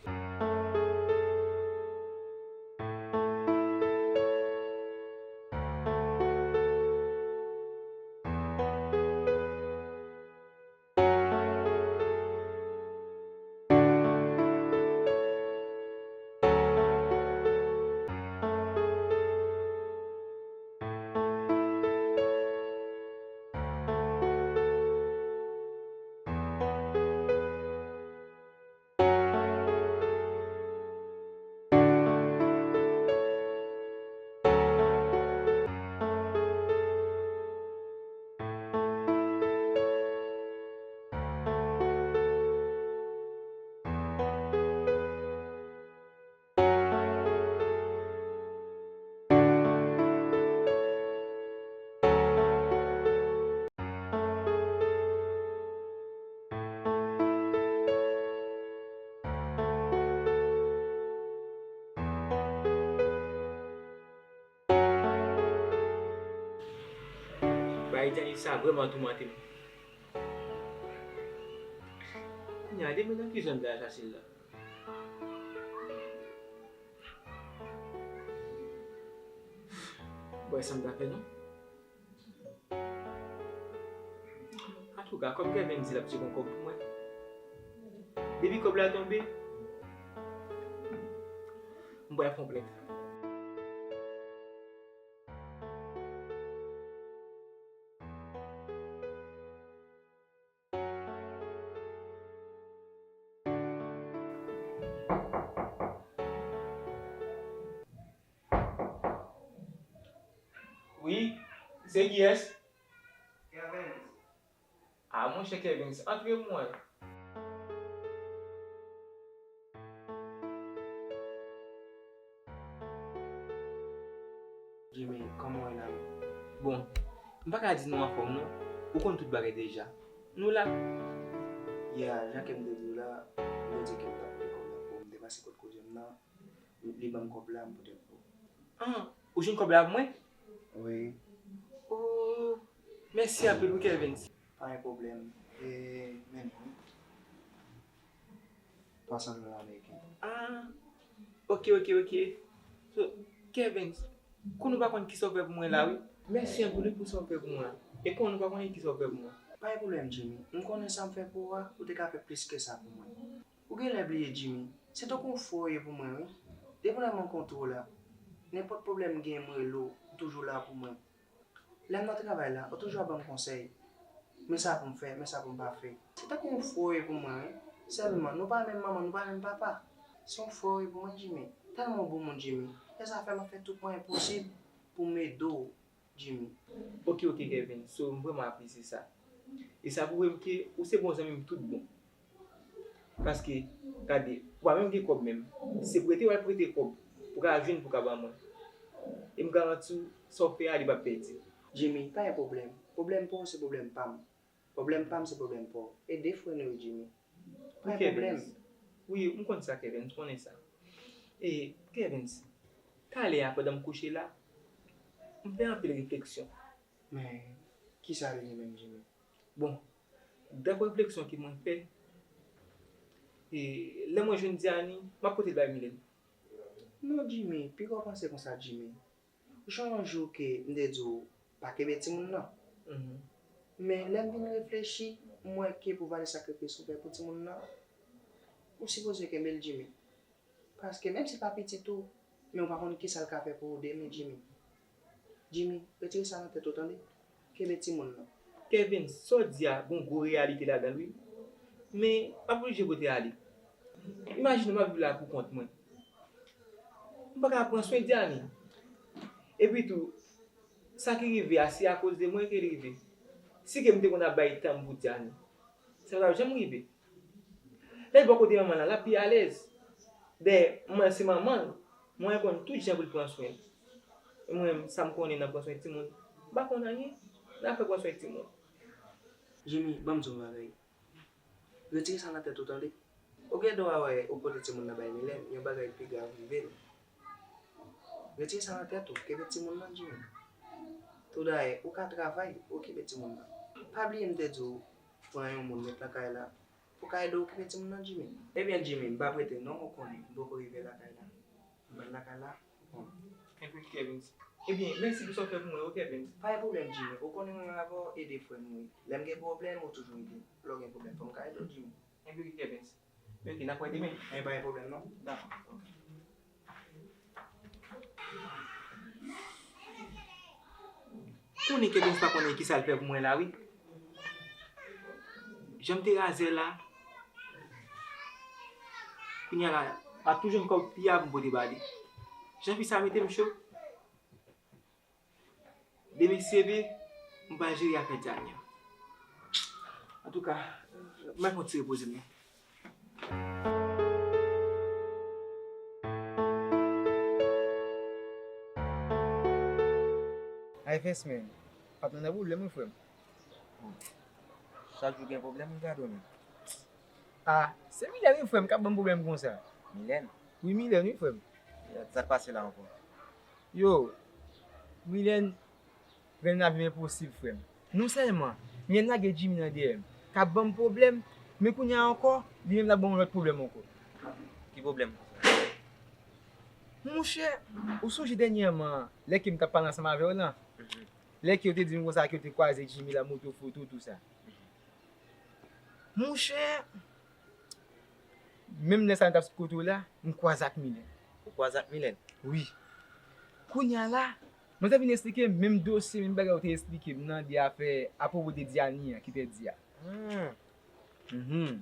Bagay Djani sa vrèman toumante m. Kounye a, depi nan ki zòn bagay sa sila? Bwè san m ta fè non. Antouka, kòm Kevin di l ap tcheke yon kòb pou mwen, depi kòb la tonbe, m pral fè yon plent. Wi, se kiyès? Kevens. Ah, Monchè Kevin, antre pou mwen. Jimmy, kòman w ye la menm? Bon, m pa ka di nou anfòm non. Ou konn tout bagay deja. Nou la. Ya, jan ke m te di w la, m te di ke m t ap peye kòb la pou ou, m te pase kot koze m nan, li ban m kòb la, m pote l pou ou. Ah, ou jwenn kòb la pou mwen? Wi. Oh, mèsi anpil wi Kevin. Pa gen pwoblèm. E, men non. Twa san dola ameriken. Ah, ok, ok, ok. So, Kevin, kounye ou pa konn kisa w fè pou mwen la, wi. Mèsi anpil wi pou sa w fè pou mwen. E kounye ou pa konnen kisa w fè pou mwen. Pa gen pwoblèm, Jimmy. M konnen sa m fè pou ou a, ou te ka fè plis ke sa pou mwen. Ou genlè bliye, Jimmy. Se tankou yon frè w ye pou mwen, wi. Depi lè m rankontre w la, nenpòt pwoblèm m gen, m rele w, ou toujou la pou mwen. Lè m nan travay la, ou toujou ap ban m konsèy. Men sa pou m fè, men sa pou m pa fè. Se tankou yon frè w ye pou mwen, wi. Sèlman, nou pa menm manman, nou pa menm papa. Se yon frè w ye pou mwen, Jimmy. Tèlman w bon moun, Jimmy. E sa fè m ap fè tout mwayen posib pou m ede w, Jimmy. Ok, ok, Kevin. So, m vrèman apresye sa. E sa pwouve m ke ou se bon zanmi m tout bon. Paske, gade, ou pa menm gen kòb menm. Se prete w al prete kòb pou ka jwenn pou ka ban mwen. E m garanti w, sa w fè a, li p ap pèdi. Jimmy, pa gen pwoblèm. Pwoblèm pa w se pwoblèm pa m. Pwoblèm pa m se pwoblèm pa w. E de frè nou ye, Jimmy. Pa gen pwoblèm. Wi, m konn sa, Kevin, m konnen sa. E, Kevin, talè a, pandan m kouche la, m fè anpil refleksyon. Men, kisa l ye menm, Jimmy? Bon, daprè refleksyon ke mwen fè, e, lè mwen jwenn Diani, m ap pote l bay Milèn. Non, Jimmy, pika w panse konsa, Jimmy. Ou sonje yon jou ke m te di w pa kenbe timoun nan? Mhm. Men lè m vin reflechi, m wè ke pou valè sakrifis ou fè pou timoun nan, ou sipoze kenbe l, Jimmy. Paske menm si l pa pitit ou, men ou pa konn kisa l ka fè pou ou demen, Jimmy. Jimmy, retire sa nan tèt ou, tande? Kenbe timoun nan. Kevin, sa w di a gen yon gwo reyalite ladan l, wi. Men, m ap oblije pote ale. Imajine w m ap viv la pou kont mwen. M pa ka pran swen Diani. Epi tou, sa ki rive a, se akoz de mwen ke l rive. Si ke m te konn ap bay tan m pou Diani, sa pa t ap janm rive. Lè l bò kote manman l la, l ap pi alèz. Dayè, manman l se manman l. Mwen konn tout jan pou l pran swen l. E mwen menm, sa m konnen nan pran swen timoun, m pa konn anyen nan afè pran swen timoun. Jimmy, ban m di w yon bagay. Retire sa nan tèt ou, tande. Ou gen dwa wè ou pote timoun nan bay Milèn, yon bagay pi grav rive l. Retire sa nan tèt ou, kenbe timoun nan, Jimmy. Tou dayè, ou ka travay, okipe timoun nan. Pa bliye m te di w, pran yon moun met lakay la pou ka ede w okipe timoun nan, Jimmy. Ebyen, Jimmy, m p ap rete non, ou konnen, m poko rive lakay la. M pral lakay la, ou konnen. Enben, Kevin. Ebyen, mèsi pou sa w fè pou mwen, wi, Kevin. Pa gen pwoblèm, Jimmy. Ou konnen mwen menm avè w, ede frè nou ye. Lè m gen pwoblèm, ou toujou ede m. Lè w gen pwoblèm, fò m ka ede w, Jimmy. Enben, wi, Kevin. Mèsi, n ap wè demen. Enben, pa gen pwoblèm, non. Dakò. Konnen Kevin pa konnen kisa l fè pou mwen la, wi. Jan m te razè la, kounye a la, m ap tou jwenn kòb fi a pou m pote ba li. Jan fi sa mete m cho. Demen si Dye vle, m pral jere afè Diani an. Antouka, m al fè yon ti repoze m non. Ay fès men, p ap nan pwoblèm wi frè m. Chak jou gen pwoblèm ou gade w menm. Ah, se Milèn wi frè m k ap ban m pwoblèm konsa. Milèn? Wi, Milèn wi frè m. Sa k pase la ankò? Yo, Milèn rann lavi m enposib, frè m. Non sèlman Milèn lage Jimmy nan dèyè m, k ap ban m pwoblèm, men kounye a ankò, li menm l ap ban m yon lòt pwoblèm ankò. Ki pwoblèm? Monchè, ou sonje dènyèman, lè ke m t ap pale ansanm avè w lan? Mhm. Lè ke w te di m konsa ke w te kwaze Jimmy la, moto foto, tou sa. Monchè, menm lè sa a m t ap sot kote w la, m kwaze ak Milèn. Ou kwaze ak Milèn? Wi. Kounye a la, manzè vin esplike m menm dosye, menm bagay ou te esplike m nan, de afè apwopo de Diani an ki pèdi a. Hmm. Mhm.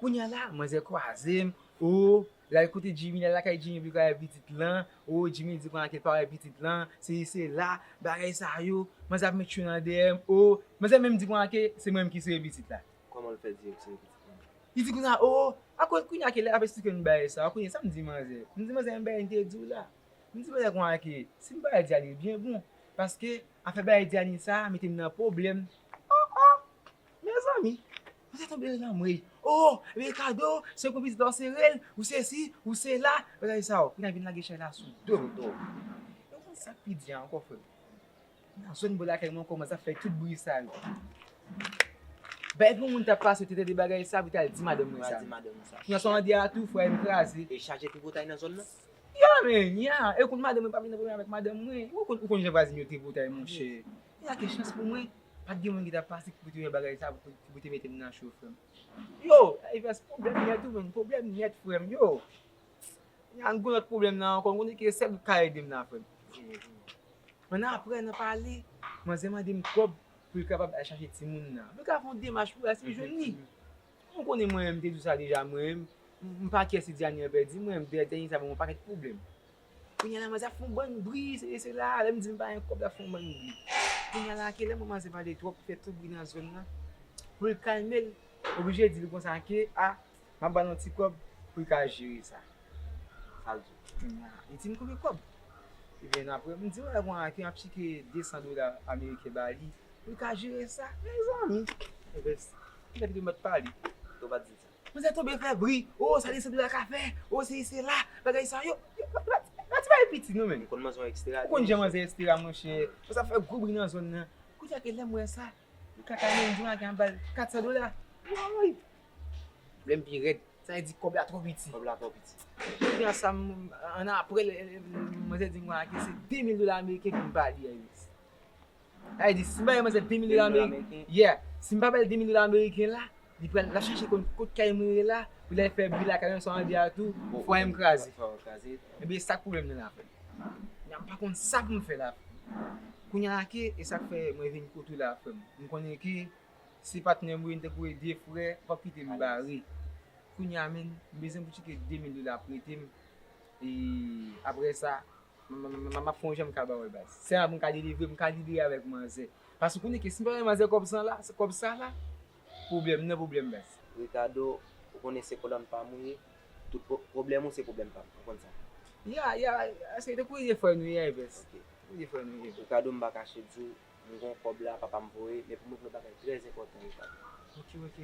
Kounye a la, manzè kwaze m, o, L al kote Jimmy, l al lakay Jimmy pou l ka wè pitit lan. O, Jimmy di konsa ke l pa wè pitit lan, sesi sela, bagay sa yo. Manzè ap met chou nan dèyè m. O, manzè menm di konsa ke se mwen menm ki sere pitit la. Kòman l fè di l sere pitit lan? Li di konsa, o, akoz kounye a ke lè l ap esplike m bagay sa, w konnen sa m di manzè? M di manzè, menm bagay m te di w la. M di manzè konsa ke si m pa al Diane byen bon, paske afè bagay Diane sa mete m nan pwoblèm. O, o! Mezanmi, manzè tonbe nan lanmwey. O, Ricardo, se pou pitit la w sere l, ou sesi, ou sela, bagay sa yo. Kounye a vin lage chay la sou do m. Sou do m. E w konn sa k pi di a ankò, frè m? Nan zòn bò lakay mwen ankò, manzè ap fè tout bri sa yo. Bay pou moun t ap pase, te tande bagay sa, pou t al di madanm mwen sa. Di madanm mwen sa. Kounye a sa w ap di a tou, frè m kraze. E chaje tripotay nan zòn nan? Ya, men, ya. E w konn madanm mwen pa vin nan pwoblèm avèk madanm mwen. Ou konn, ou konn jan vwazen yo tripotay, monchè. Ya, ke chans pou mwen, pa t gen moun ki t ap pase ki pou te wè bagay sa, pou, pou te mete m nan cho, frè m. Yo, Ives, pwoblèm nèt, wi, men, pwoblèm nèt, frè m, yo. An gwo lòt pwoblèm nan ankò, m konnen ke sèl ou k ka ede m nan, frè m. Ann apre, nan pale, manzè mande m kòb pou l kapab al chache timoun nan. Pou l ka fè yon demach pou l al si l jwenn li. M konnen mwen menm, m te di w sa deja, mwen menm, m, m pa kè si Diane an pèdi, mwen menm, dèyè Diane sa ban m yon pakèt pwoblèm. Kounye a la, manzè ap fè yon bann bri, se, se la, lè m di m pa gen kòb, l ap fè yon bann bri. Kounye a la, ke lè mwen manzè pale twòp, fè twòp bri nan zòn nan, pou l kalme l, oblije di l konsa ke, a, m ap ba l yon ti kòb pou l ka jere sa. Sa l di w? Kounye a, li di m konbyen kòb. Ebyen, apre, m di, wè, bon, ke m ap chike de san dola ameriken ba li pou l ka jere sa. Mezanmi! Ebyen, m mèt pale. Ou pa t di l sa. Manzè tonbe fè bri. O, sa de san dola ka fè? O, se, se la, bagay sa yo. Yo, yo, yo, yo ti bagay piti, non, men. Ou konn manzè yon ekstra. Ou konn jan manzè ekstra, monchè. Manzè ap fè gwo bri nan zòn nan. Kounye a ke lè m wè sa, li ka kalme m, di m a gen ba l kat san dola. Woy! Pwoblèm pi rèd. Sa vle di kòb la twò piti. Kòb la twò piti. Kounye a sa, m, ann apre, lè, lè, manzè di m konsa ke se de mil dola ameriken pou m ba li a, yes. Sa vle di, si m pa bay manzè de mil dola ameriken, yeah, si m pa bay de mil dola ameriken la, li pral, l ap chache konn kot kay mwen ye la, pou l al fè bri lakay mwen, sa w ap di a tou, fwaye m kraze. Fwaye w kraze. Ebyen, sa k pwoblèm nan la, frè m. Kounye a m pa konn sa pou m fè la. Kounye a ke, e sa k fè mwen vin kote w la, frè m. M konnen ke se patnè m ou ye, n tankou de frè, w p ap kite m bare. Kounye a, men, m bezwen pou tcheke de mil dola prete m. E apre sa, m, m, m, m ap fè yon jan m ka ba w l, baz. Sèlman pou m ka delivre, m ka libere avèk manzè. Paske w konnen ke si m pa bay manzè kòb sa la, kòb sa la, pwoblèm nan pwoblèm, baz. Ricardo, ou konnen se kolòn pa m ou ye. Tout pwo-, pwoblèm ou se pwoblèm pa m. Ou konn sa. Ya, ya, se tankou de frè nou ye, Ives. Ok. Tankou de frè nou ye. Ricardo, m pa kache di w, m gon kòb la, papa m voye, men pou m regle yon bagay trè enpòtan, Ricardo. Ok, ok.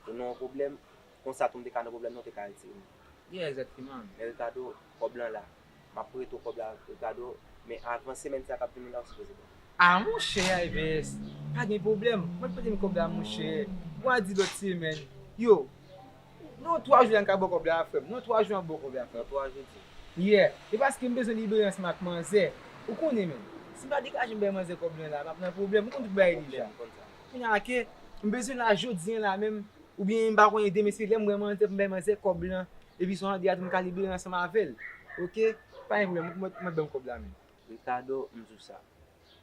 Ou nan yon pwoblèm, konsa tou m te ka nan pwoblèm nan, ou te ka retire m. Yeah, egzakteman. Men Ricardo, kòb lan la. M ap prete w kòb la, Ricardo, men avan semèn sa k ap vini la, ou sipoze ban m. A, monchè, Ives, pa gen pwoblèm. Mwen prete m kòb la, monchè. Ou a di lòt semèn. Yo, nan twa jou la, m ka ba w kòb la, frè m. Nan twa jou, m ap ba w kòb la, frè m. Nan twa jou, di. Yeah. E paske m bezwen libere ansanm ak manzè. Ou konnen, men. Si m pa degaje m bay manzè kòb lan la, m ap nan pwoblèm. Ou konn tout bagay deja. Pwoblèm, m konn sa. Kounye a ke, m bezwen la jodi a la menm. Oubyen m pa konnen demen se lè m wè manzè pou m bay manzè kòb lan. Epi si w ap di a tou m ka libere ansanm avè l. Ok? Pa gen pwoblèm, mwen, mwen ban m kòb la menm. Ricardo, m di w sa.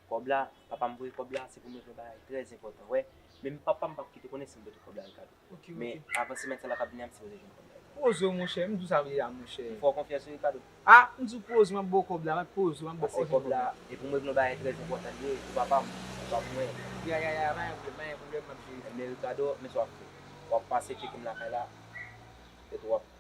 Kòb la, papa m voye kòb la, se pou m regle yon bagay trè enpòtan, wè. Men papa m p ap kite konnen si m prete w kòb la, Ricardo. Ok, ok. Men avan semèn sa la k ap vini a, m sipoze jwenn kòb la. Poze w, monchè, m di w sa deja, monchè. M fè w konfyans wi, Ricardo. A, m di w poze w, m ap ba w kòb la, m ap poze w, m ap ba w kòb la. Pase kòb la, e pou m regle yon bagay trè enpòtan li ye, pou papa m, pou papa m, wi. Ya, ya, ya, pa gen pwoblèm, pa gen pwoblèm, m ap jere sa. Men Ricardo, men sa w ap fè. W ap pase tcheke m lakay la, epi w ap...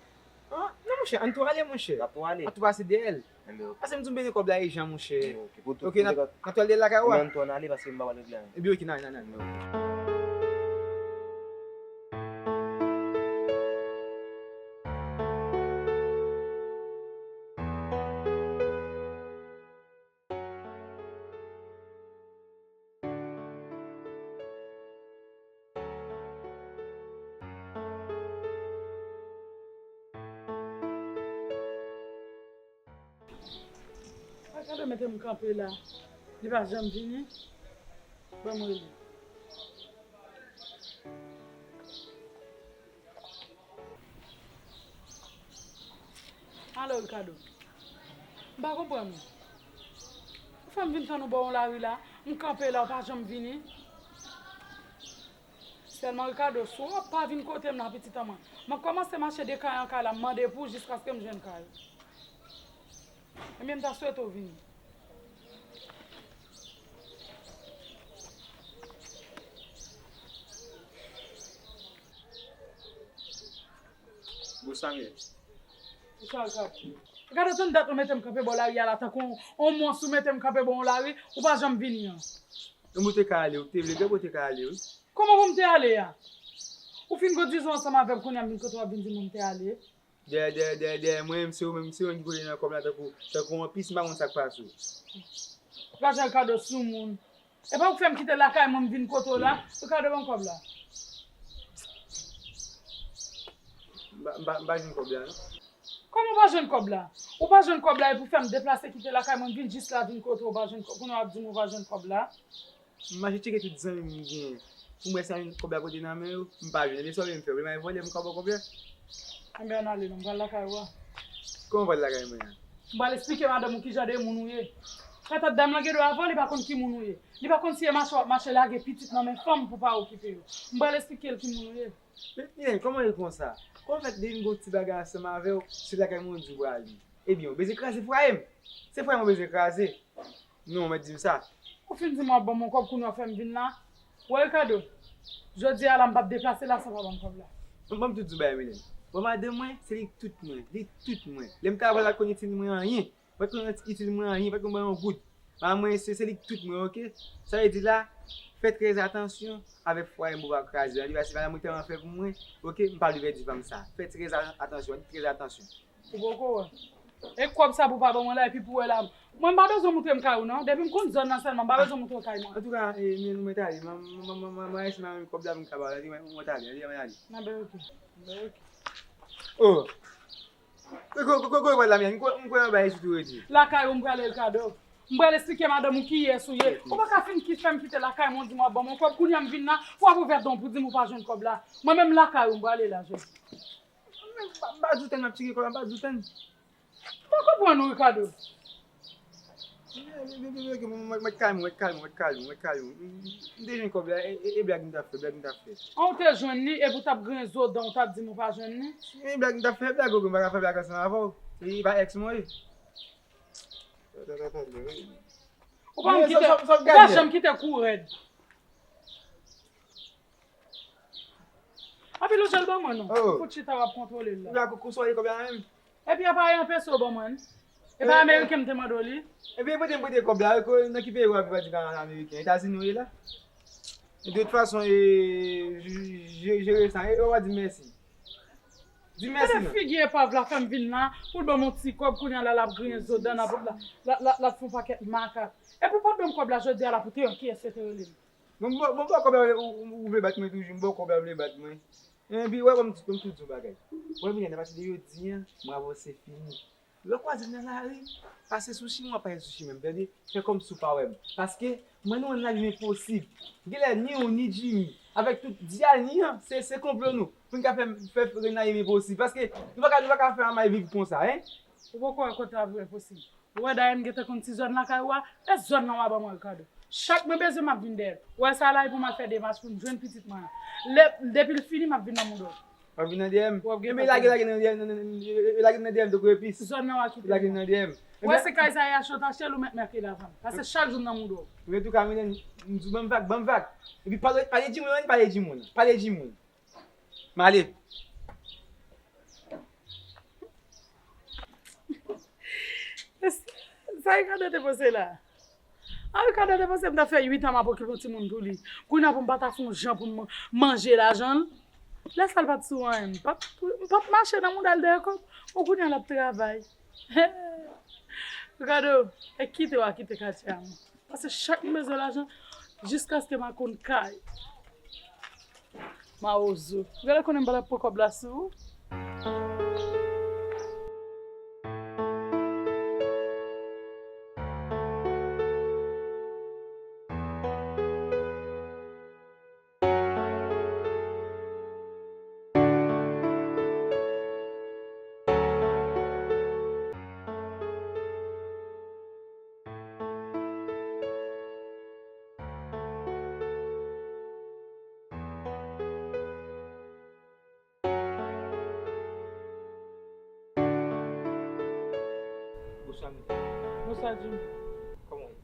A, non, monchè, ann tou ale, monchè. N ap tou ale. Ann tou pase dèyè l. Enben, ok. Pase m di w m bezwen kòb la ijan, monchè. Enben, ok. Pou tout, ok, n ap, n ap tou ale lakay ou a? Ann tou ale, paske m pa pral regle anyen. Ebyen, ok, n ale, n ale, n ale. Enben, ok. Ricardo mete m kanpe la. Li pa janm vini. Ban m rele. Alo, Ricardo. M pa konprann ou. Ou fè m vin tann ou bò yon lari la. M kanpe la, ou pa janm vini. Sèlman Ricardo, si w pa vin kote m nan, pitit an mwen, m ap kòmanse mache de kay an kay la, m mande pou w jiskaske m jwenn kay ou. Ebyen, m ta swete w vini. Bon, sa m ye. Ou sa, Ricardo? Ricardo, tann dat ou mete m kanpe bò lari a la, tankou yon, yon mons ou mete m kanpe bò yon lari, ou pa janm vini an. Kòman ou te ka ale, ou te vle, kòman ou te ka ale, wi. Kòman pou m te ale a? Ou fin gwo dizon ansanm avè m, kounye a m vin kote w ap vin di m pou m te ale. Dèyè, dèyè, dèyè, dèyè mwen, m se ou menm, m se ou menm ki kote nan kòb la tankou, tankou yon pis, m pa konn sa k pase w. Ricardo, Ricardo soumoun. E pa ou k fè m kite lakay mwen, m vin kote w la. Ricardo, ban m kòb la. M pa, m pa, m pa jwenn kòb la, non. Kòman w pa jwenn kòb la? Ou pa jwenn kòb la epi w fè m deplase kite lakay mwen, m vin jis la, vin kote w, ou pa jwenn kòb, kounye a w ap di m ou pa jwenn kòb la? M mache tcheke tout zanmi m genyen. Pou m wè si m jwenn kòb la kote nan men yo, m pa jwenn. Ebyen, sa w vle m fè? W vle m al vòlè pou m ka ba w kòb la? Anben, ann ale non, m pral lakay ou a. Kòman w pral lakay mwen an? M pral esplike madanm ou kijan de moun ou ye. Patat dam lan gen dwa avè w, li pa konn ki moun ou ye. Li pa konn si e mache w ap mache lage pitit nan men fanm pou w pa okipe yo. M pral esplike l ki moun ou ye. Men, men, kòman e konsa? Kòman fèt depi m gon ti bagay ansanm avè w, se lakay mwen w di w prale? Ebyen, w bezwen kraze fwaye m. Se fwaye m w bezwen kraze. Non, w mèt di m sa. Ou fin di m w ap ban m yon kòb, kounye a w fè m vin la. Wè, Ricardo, jodi a la, m p ap deplase la san w pa ban m kòb la. Ban m, ban m tout di w bagay, Milèn. Bon, madanm mwen, se li k tout mwen. Li tout mwen. Lè m ta avè l, pa t konn itil mwen anyen. Pa t konn itil mwen anyen, pa t konn ban yon goud. Madanm mwen, se, se li k tout mwen, oke? Sa vle di la, fè trè atansyon avèk fwaye m pou w pa kraze. Li pa se madanm mwen tèlman fè pou mwen, oke? M pa vle pèdi fanm sa. Fè trè a-, atansyon, trè atansyon. Ou poko wè. E kòb sa pou pa ban mwen la, epi pou wè la. Mwen, m pa bezwen moutre m kay ou, non. Depi m konn zòn nan sèlman, m pa bezwen moutre w kay mwen. Antouka, e, men nou mèt ale. Mwen, mwen, mwen, mwen, mwen, mwen, kòb la pou m ka ba w, mwen, mwen, mwen ale, mwen ale. Nan, ben, oke. Ben, oke. Oh. Ko, ko, ko, ko, ko, la, men, m kwè, m kwè anba e sitou rete. Lakay ou m prale, Ricardo. M prale esplike madanm ou kiyès ou ye. Ou pa ka fin ki fè m kite lakay mwen, ou di m w ap ban mwen kòb. Kounye a m vin la, w ap ouvè don pou di m ou pa jwenn kòb la. Mwen menm lakay ou m prale la, jodi. Mwen pa, m pa doute, m ap tire kòb la, m pa doute. M pa konprann ou, Ricardo. Mwen, mwen, mwen, mwen, mwen, mwen, kalme, mwen, kalme, mwen, kalme, mwen, kalme. M, m, m te jwenn kòb la, e, e, e blag m t ap fè, blag m t ap fè. An, ou te jwenn li, epi w t ap griyen zo dan, ou t ap di m ou pa jwenn li? E blag m t ap fè, blag, ou konn m pa ka fè blag ansanm avè w. E pa èks mwen ye. Ou pa janm kite, ou pa janm kite kou rèd. Anpil ou jèl ban mwen non. Oh. Fout chita w ap kontwole l la. Ou la kou, kou soye kòb la menm. Epi apa e anpese w ban mwen. E pa ameriken m te mande w li. Epi e prete m prete kòb la, wi, nan ki peyi w ap viv a di pa ameriken? Etazini w ye la? De tout fason, e, je-, je-, jere sa. E w a di mèsi. Di mèsi non. Gade figi epav la fè m vin la, pou l ban m yon ti kòb, kounye a la, l ap griyen zo dan, l ap, la, la, la, l ap fè yon pakèt makak. Epi w pa t ban m kòb la jodi a la pou te wè kiyès yo te rele m. Bon, bon, bon, bon, kòb la, ou, ou, ou vle bat mwen toujou, m ba w kòb la, ou vle bat mwen. Enben, wè, wè, m di, m tou di yon bagay. Wè, Milèn, apati de jodi a, mwen avè w se fini. Lè w kwaze m nan lari, pase sou chimen, w ap pase sou chimen m, tande? Fè kòmsi w pa wè m. Paske, mwen, nou wè nan lavi m enposib. Genlè, ni ou, ni Jimmy, avèk tout dyani an, se, se konplo nou. Pou n ka fè, fè, fè nan lavi m enposib. Paske, nou pa ka, nou pa ka fè anmay viv konsa, en. Ou poko wè kote lavi w enposib. Ou wè dayè m gentan konn ti zòn lakay ou a, e zòn nan w a ban mwen Ricardo. Chak mwen bezwen m ap vin dèyè l. Ou wè sa la, e pou m al fè demach pou m jwenn pitit mwen an. Lè, depi l fini, m ap vin nan mouda w. W ap vin nan dèyè m? W ap gen... Ebyen, lage, lage nan dèyè m, nan, nan, nan, lage nan dèyè m, tankou epis. Zòn nan w a kite. Lage nan dèyè m. Ou wè se kay sa ye achte w t achte l, ou mèt make l avan. Paske chak jou m nan mouda w. Men antouka, men, m di w ban m vag, ban m vag. Epi pale, pale di moun, pale di moun, pale di moun. M ale. Sa Ricardo te panse la? A, Ricardo te panse m ta fè uit an m ap okipe yon timoun pou li. Kounye a pou m pa ta fè yon jan pou m manje lajan l. Lè sa l pa t sou anyen. M p ap, m p ap mache nan mouda l dèyè kòb. Bon, kounye a l ap travay. Ricardo, e kite w a kite katye a, mwen. Paske chak m bezwen lajan, jiskaske m a konn kay. Mawozo. Gade konnen m pa t ap pran kòb la sou ou. Bonswa, Mylène. Bonswa, Jimmy. Kòman w ye?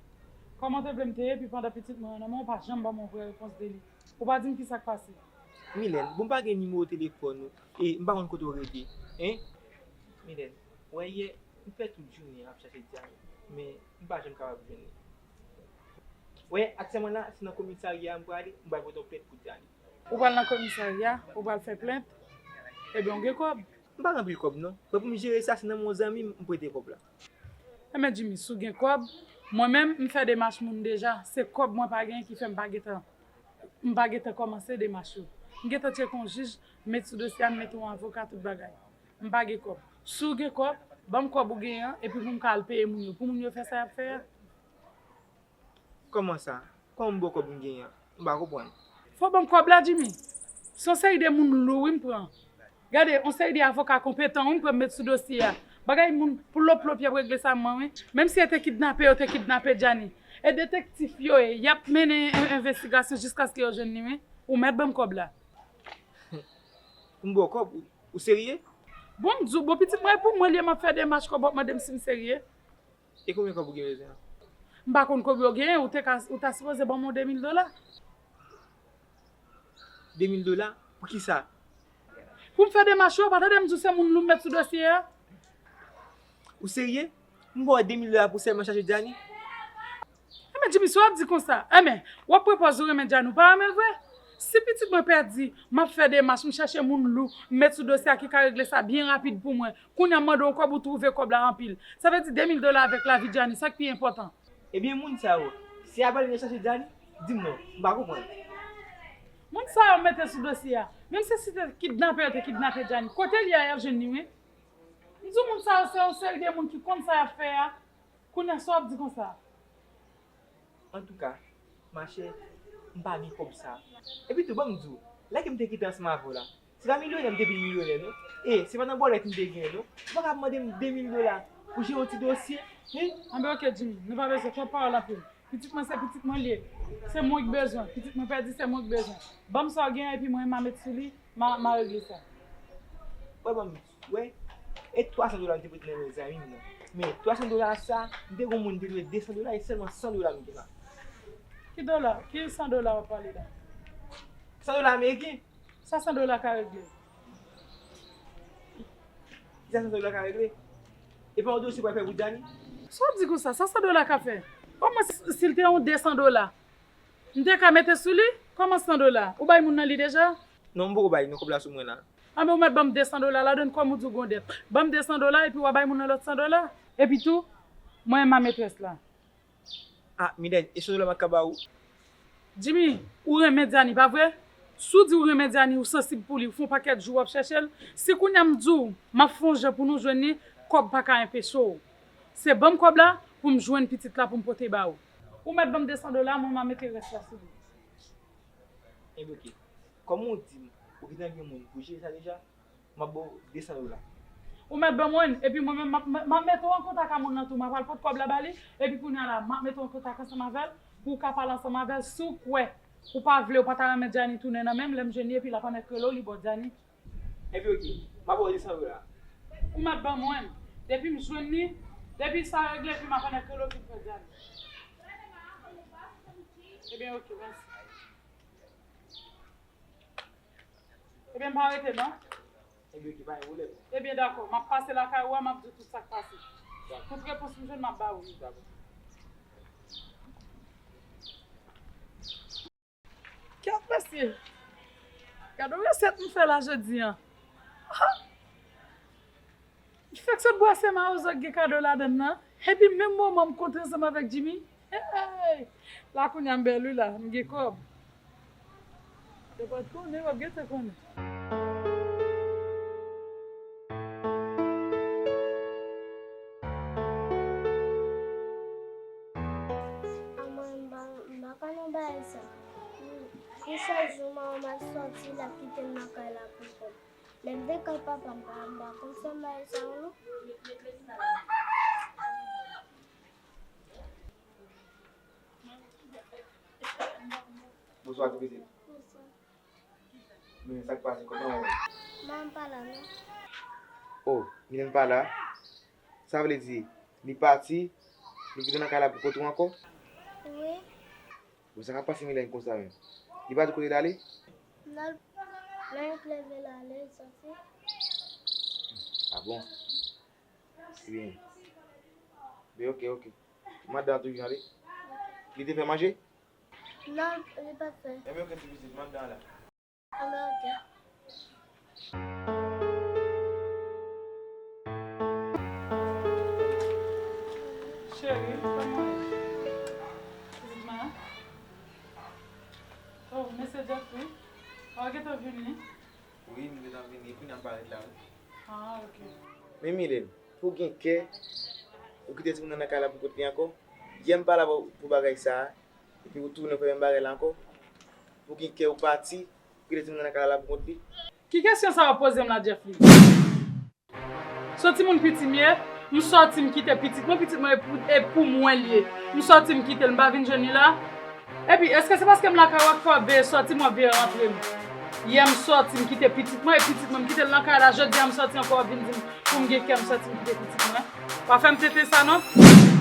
Kòman w te vle m te ye, epi pandan pitit mwen an nan men w, ou pa janm ban mwen yon vrè repons de li? Ou pa di m kisa k pase? Mylène, bon, m pa gen nimewo telefòn ou, e m pa konn kote w rete. Hein? Mylène, w wè yè, m fè tout jounen an ap chache Diane, men m pa janm kapab jwenn li. W wè, aktyèlman la, se nan komisarya a m prale, m pral pote yon plent pou Diane. Ou pral nan komisarya, ou pral fè plent? Ebyen, ou gen kòb? M pa gen anpil kòb non. Mwen pou m jere sa, se nan men yon zanmi m, m prete kòb la. Enben, Jimmy, si w gen kòb, mwen menm, m fè demach moun deja. Se kòb mwen pa genyen ki fè m pa gentan, m pa gentan kòmanse demach yo. M gentan tcheke yon jij, m met sou dosye a, m mete yon avoka, tout bagay. M pa gen kòb. Si w gen kòb, ban m kòb ou genyen an, epi pou m ka al peye moun yo. Pou moun yo fè sa y ap fè a. Kòman sa? Kòman m ba w kòb m genyen an? M pa konprann. Fò w ban m kòb la, Jimmy. Se yon seri de moun lou wi m pran. Gade, yon seri de avoka konpetan wi m pran m met sou dosye a. Bagay moun ploplop y ap regle sa mwen wi. Menm si e te kidnape yo te kidnape Djani. E detektif yo ye, y ap mennen en- envestigasyon jiskaske yo jwenn li wi. Ou mèt ban m kòb la. Pou m ba w kòb? Ou, ou serye? Bon, m di w, bon, pitit mwen, e pou mwen li ye, m ap fè demach kòb, w ap mande m si m serye. E konbyen kòb ou gen bezwen an? M pa konn konbyen w genyen, ou te ka, ou ta sipoze ban m yon de mil dola. De mil dola? Pou kisa? Pou m fè demach yo, ou pa tande m di w se moun lou m met sou dosye a? Ou serye? M ba w de mil dola pou sèlman chache Djani? Enben, Jimmy, sa w ap di konsa? Enben, w ap pran pòz ou renmen Djani, ou pa renmen l vre? Si pitit mwen pèdi, m ap fè demach, m chache moun lou, m met sou dosye a ki ka regle sa byen rapid pou mwen. Kounye a m mande w kòb, ou twouve kòb la anpil. Sa vle di de mil dola avèk lavi Djani, sa k pi enpòtan. Ebyen, moun sa yo, se apre yo chache Djani? Di m non, m pa konprann. Moun sa yo mete sou dosye a. Menm si se te kidnape yo te kidnape Djani, kote l ye a y ap jwenn li wi. M di w moun sa yo se yon seri de moun ki konn sa y ap fè a. Kounye a sa w ap di konsa? Antouka, machè, m pa gen kòb sa. Epi tou, ban m di w, lè ke m te kite ansanm avè w la, se pa milyonè m te vin milyonè non. E se pa nan bòlèt m te genyen non. Ou pa ka ap mande m de mil dola pou jere yon ti dosye, hein? Anben, oke, Jimmy, nou pa bezwen twòp pawòl anpil. Pitit mwen se pitit mwen li ye. Se mwen ki bezwen. Pitit mwen pèdi, se mwen ki bezwen. Ban m sa w genyen epi mwen, m a met sou li, m a, m a regle sa. Wè, ban m, wè, e twa san dola m te pote nan men zanmi m nan. Men twa san dola sa, m te gen yon moun m te dwe de san dola, e sèlman san dola m gen la. Ki dola? Ki san dola w ap pale la? San dola ameriken. Sa san dola ka regle? Kisa san dola ka regle? E pa yon dosye w pral fè pou Djani? Sa w ap di konsa? Sa san dola ka fè? Omwen si, si l te yon de san dola, m te ka mete sou li? Kòman san dola? Ou bay moun nan li deja? Non, m poko bay non, kòb la sou mwen la. Anben, ou mèt ban m de san dola ladann, kòm ou di w gen yon dèt. Ban m de san dola epi w a bay moun nan lòt san dola. Epi tou, mwen, m a met rès la. Ah, Mylène, e san dola m ap ka ba ou? Jimmy, ou renmen Diani, pa vre? Si w di w renmen Diani, ou sansib pou li, ou fè yon pakèt jou w ap chèche l, si kounye a m di w m ap fè yon jan pou nou jwenn li, kòb pa ka enpeche w. Se ban m kòb la pou m jwenn pitit la pou m pote ba ou. Ou mèt ban m de san dola, mwen m a mete rès la sou li. Ebyen, oke. Kòm ou di m, ou gentan gen moun pou jere sa deja, m ap ba w de san dola. Ou mèt ban mwen, epi mwen menm, m ap, m ap mete w an kontak a moun nan tou, m a pral pot kòb la ba li, epi kounye a la, m ap mete w an kontak ansanm avè l, pou w ka pale ansanm avè l, si w kwè, ou pa vle, ou pa ta renmen Diani tounen nan men m, lè m jwenn li, epi l ap annik rele w, li ba w Diani. Epi oke, m ap ba w de san dola. Ou mèt ban mwen, depi m jwenn li, depi sa regle, epi m ap annik rele w, epi m pran Diani. Ebyen, oke, mèsi. Ebyen, m pa rete, non? Ebyen, oke, pa gen pwoblèm. Ebyen, dakò. M ap pase lakay ou a, m ap di w tout sa k pase. Dakò. Tout repons m jwenn, m ap ba ou li. Dakò. Kèt, mesye! Gade yon resèt m fè la jodi a. Ha! M fèk sot bwase mawozo k gen kado ladann nan, epi menm moman m kontre ansanm avèk Jimmy. Hey! La kounye a m bèl wi la, m gen kòb. Yo pa t konnen, w ap gentan konnen. Anmwey, m pa, m pa konn yon bagay sa. Wi, wi, chak jou manman m ap sòti, l ap kite m nan kay la pou kòb. Lè m te kay papa m, pa, m pa konn fè bagay sa yo non. Bonswa, ti pitit. Bonswa. Men sa k pase, kòman w ye? Manman m pa la non. Oh, Mylène pa la? Sa vle di, Li pati, li kite w nan kay la pou kont ou ankò? Wi. Bon, sa k ap pase Milèn konsa menm? Li pa di w kote l ale? Non, lè l leve l ale, l soti. A bon? Ebyen, ebyen, ok, ok. Madan an toujou ale? Li te fè manje? Non, li pa t fè. Ebyen, ok, ti pitit, madan an la. Ann, ok. Cheri, kòman w ye? Pitit mwen an? Oh, mesye Jeffrey, w gentan vini? Wi, m gentan vini, epi n ap parèt la, wi. Ah, ok. Men Milèn, pou w gen kè, ou kite timoun nan nan kay la pou kont li ankò. Yè m pale avè w pou bagay sa a, epi ou tounen fè menm bagay la ankò. Pou w gen kè, ou pati, ou kite timoun nan nan kay la pou kont li. Ki kesyon sa w ap poze m la, Jeffrey? Se yon timoun piti m ye, m sòti m kite pitit mwen, pitit mwen e pou, e pou mwen l ye. M sòti m kite l, m pa vin jwenn li la. Epi, èske se paske m lakay ou a k fè w ap veye sòti m, w ap veye rantre m? Yè m sòti m kite pitit mwen, e pitit mwen m kite l nan kay la, jodi a m sòti ankò w ap vin di m pou m gen kè m sòti m kite pitit mwen. Pa fè m tenten sa non.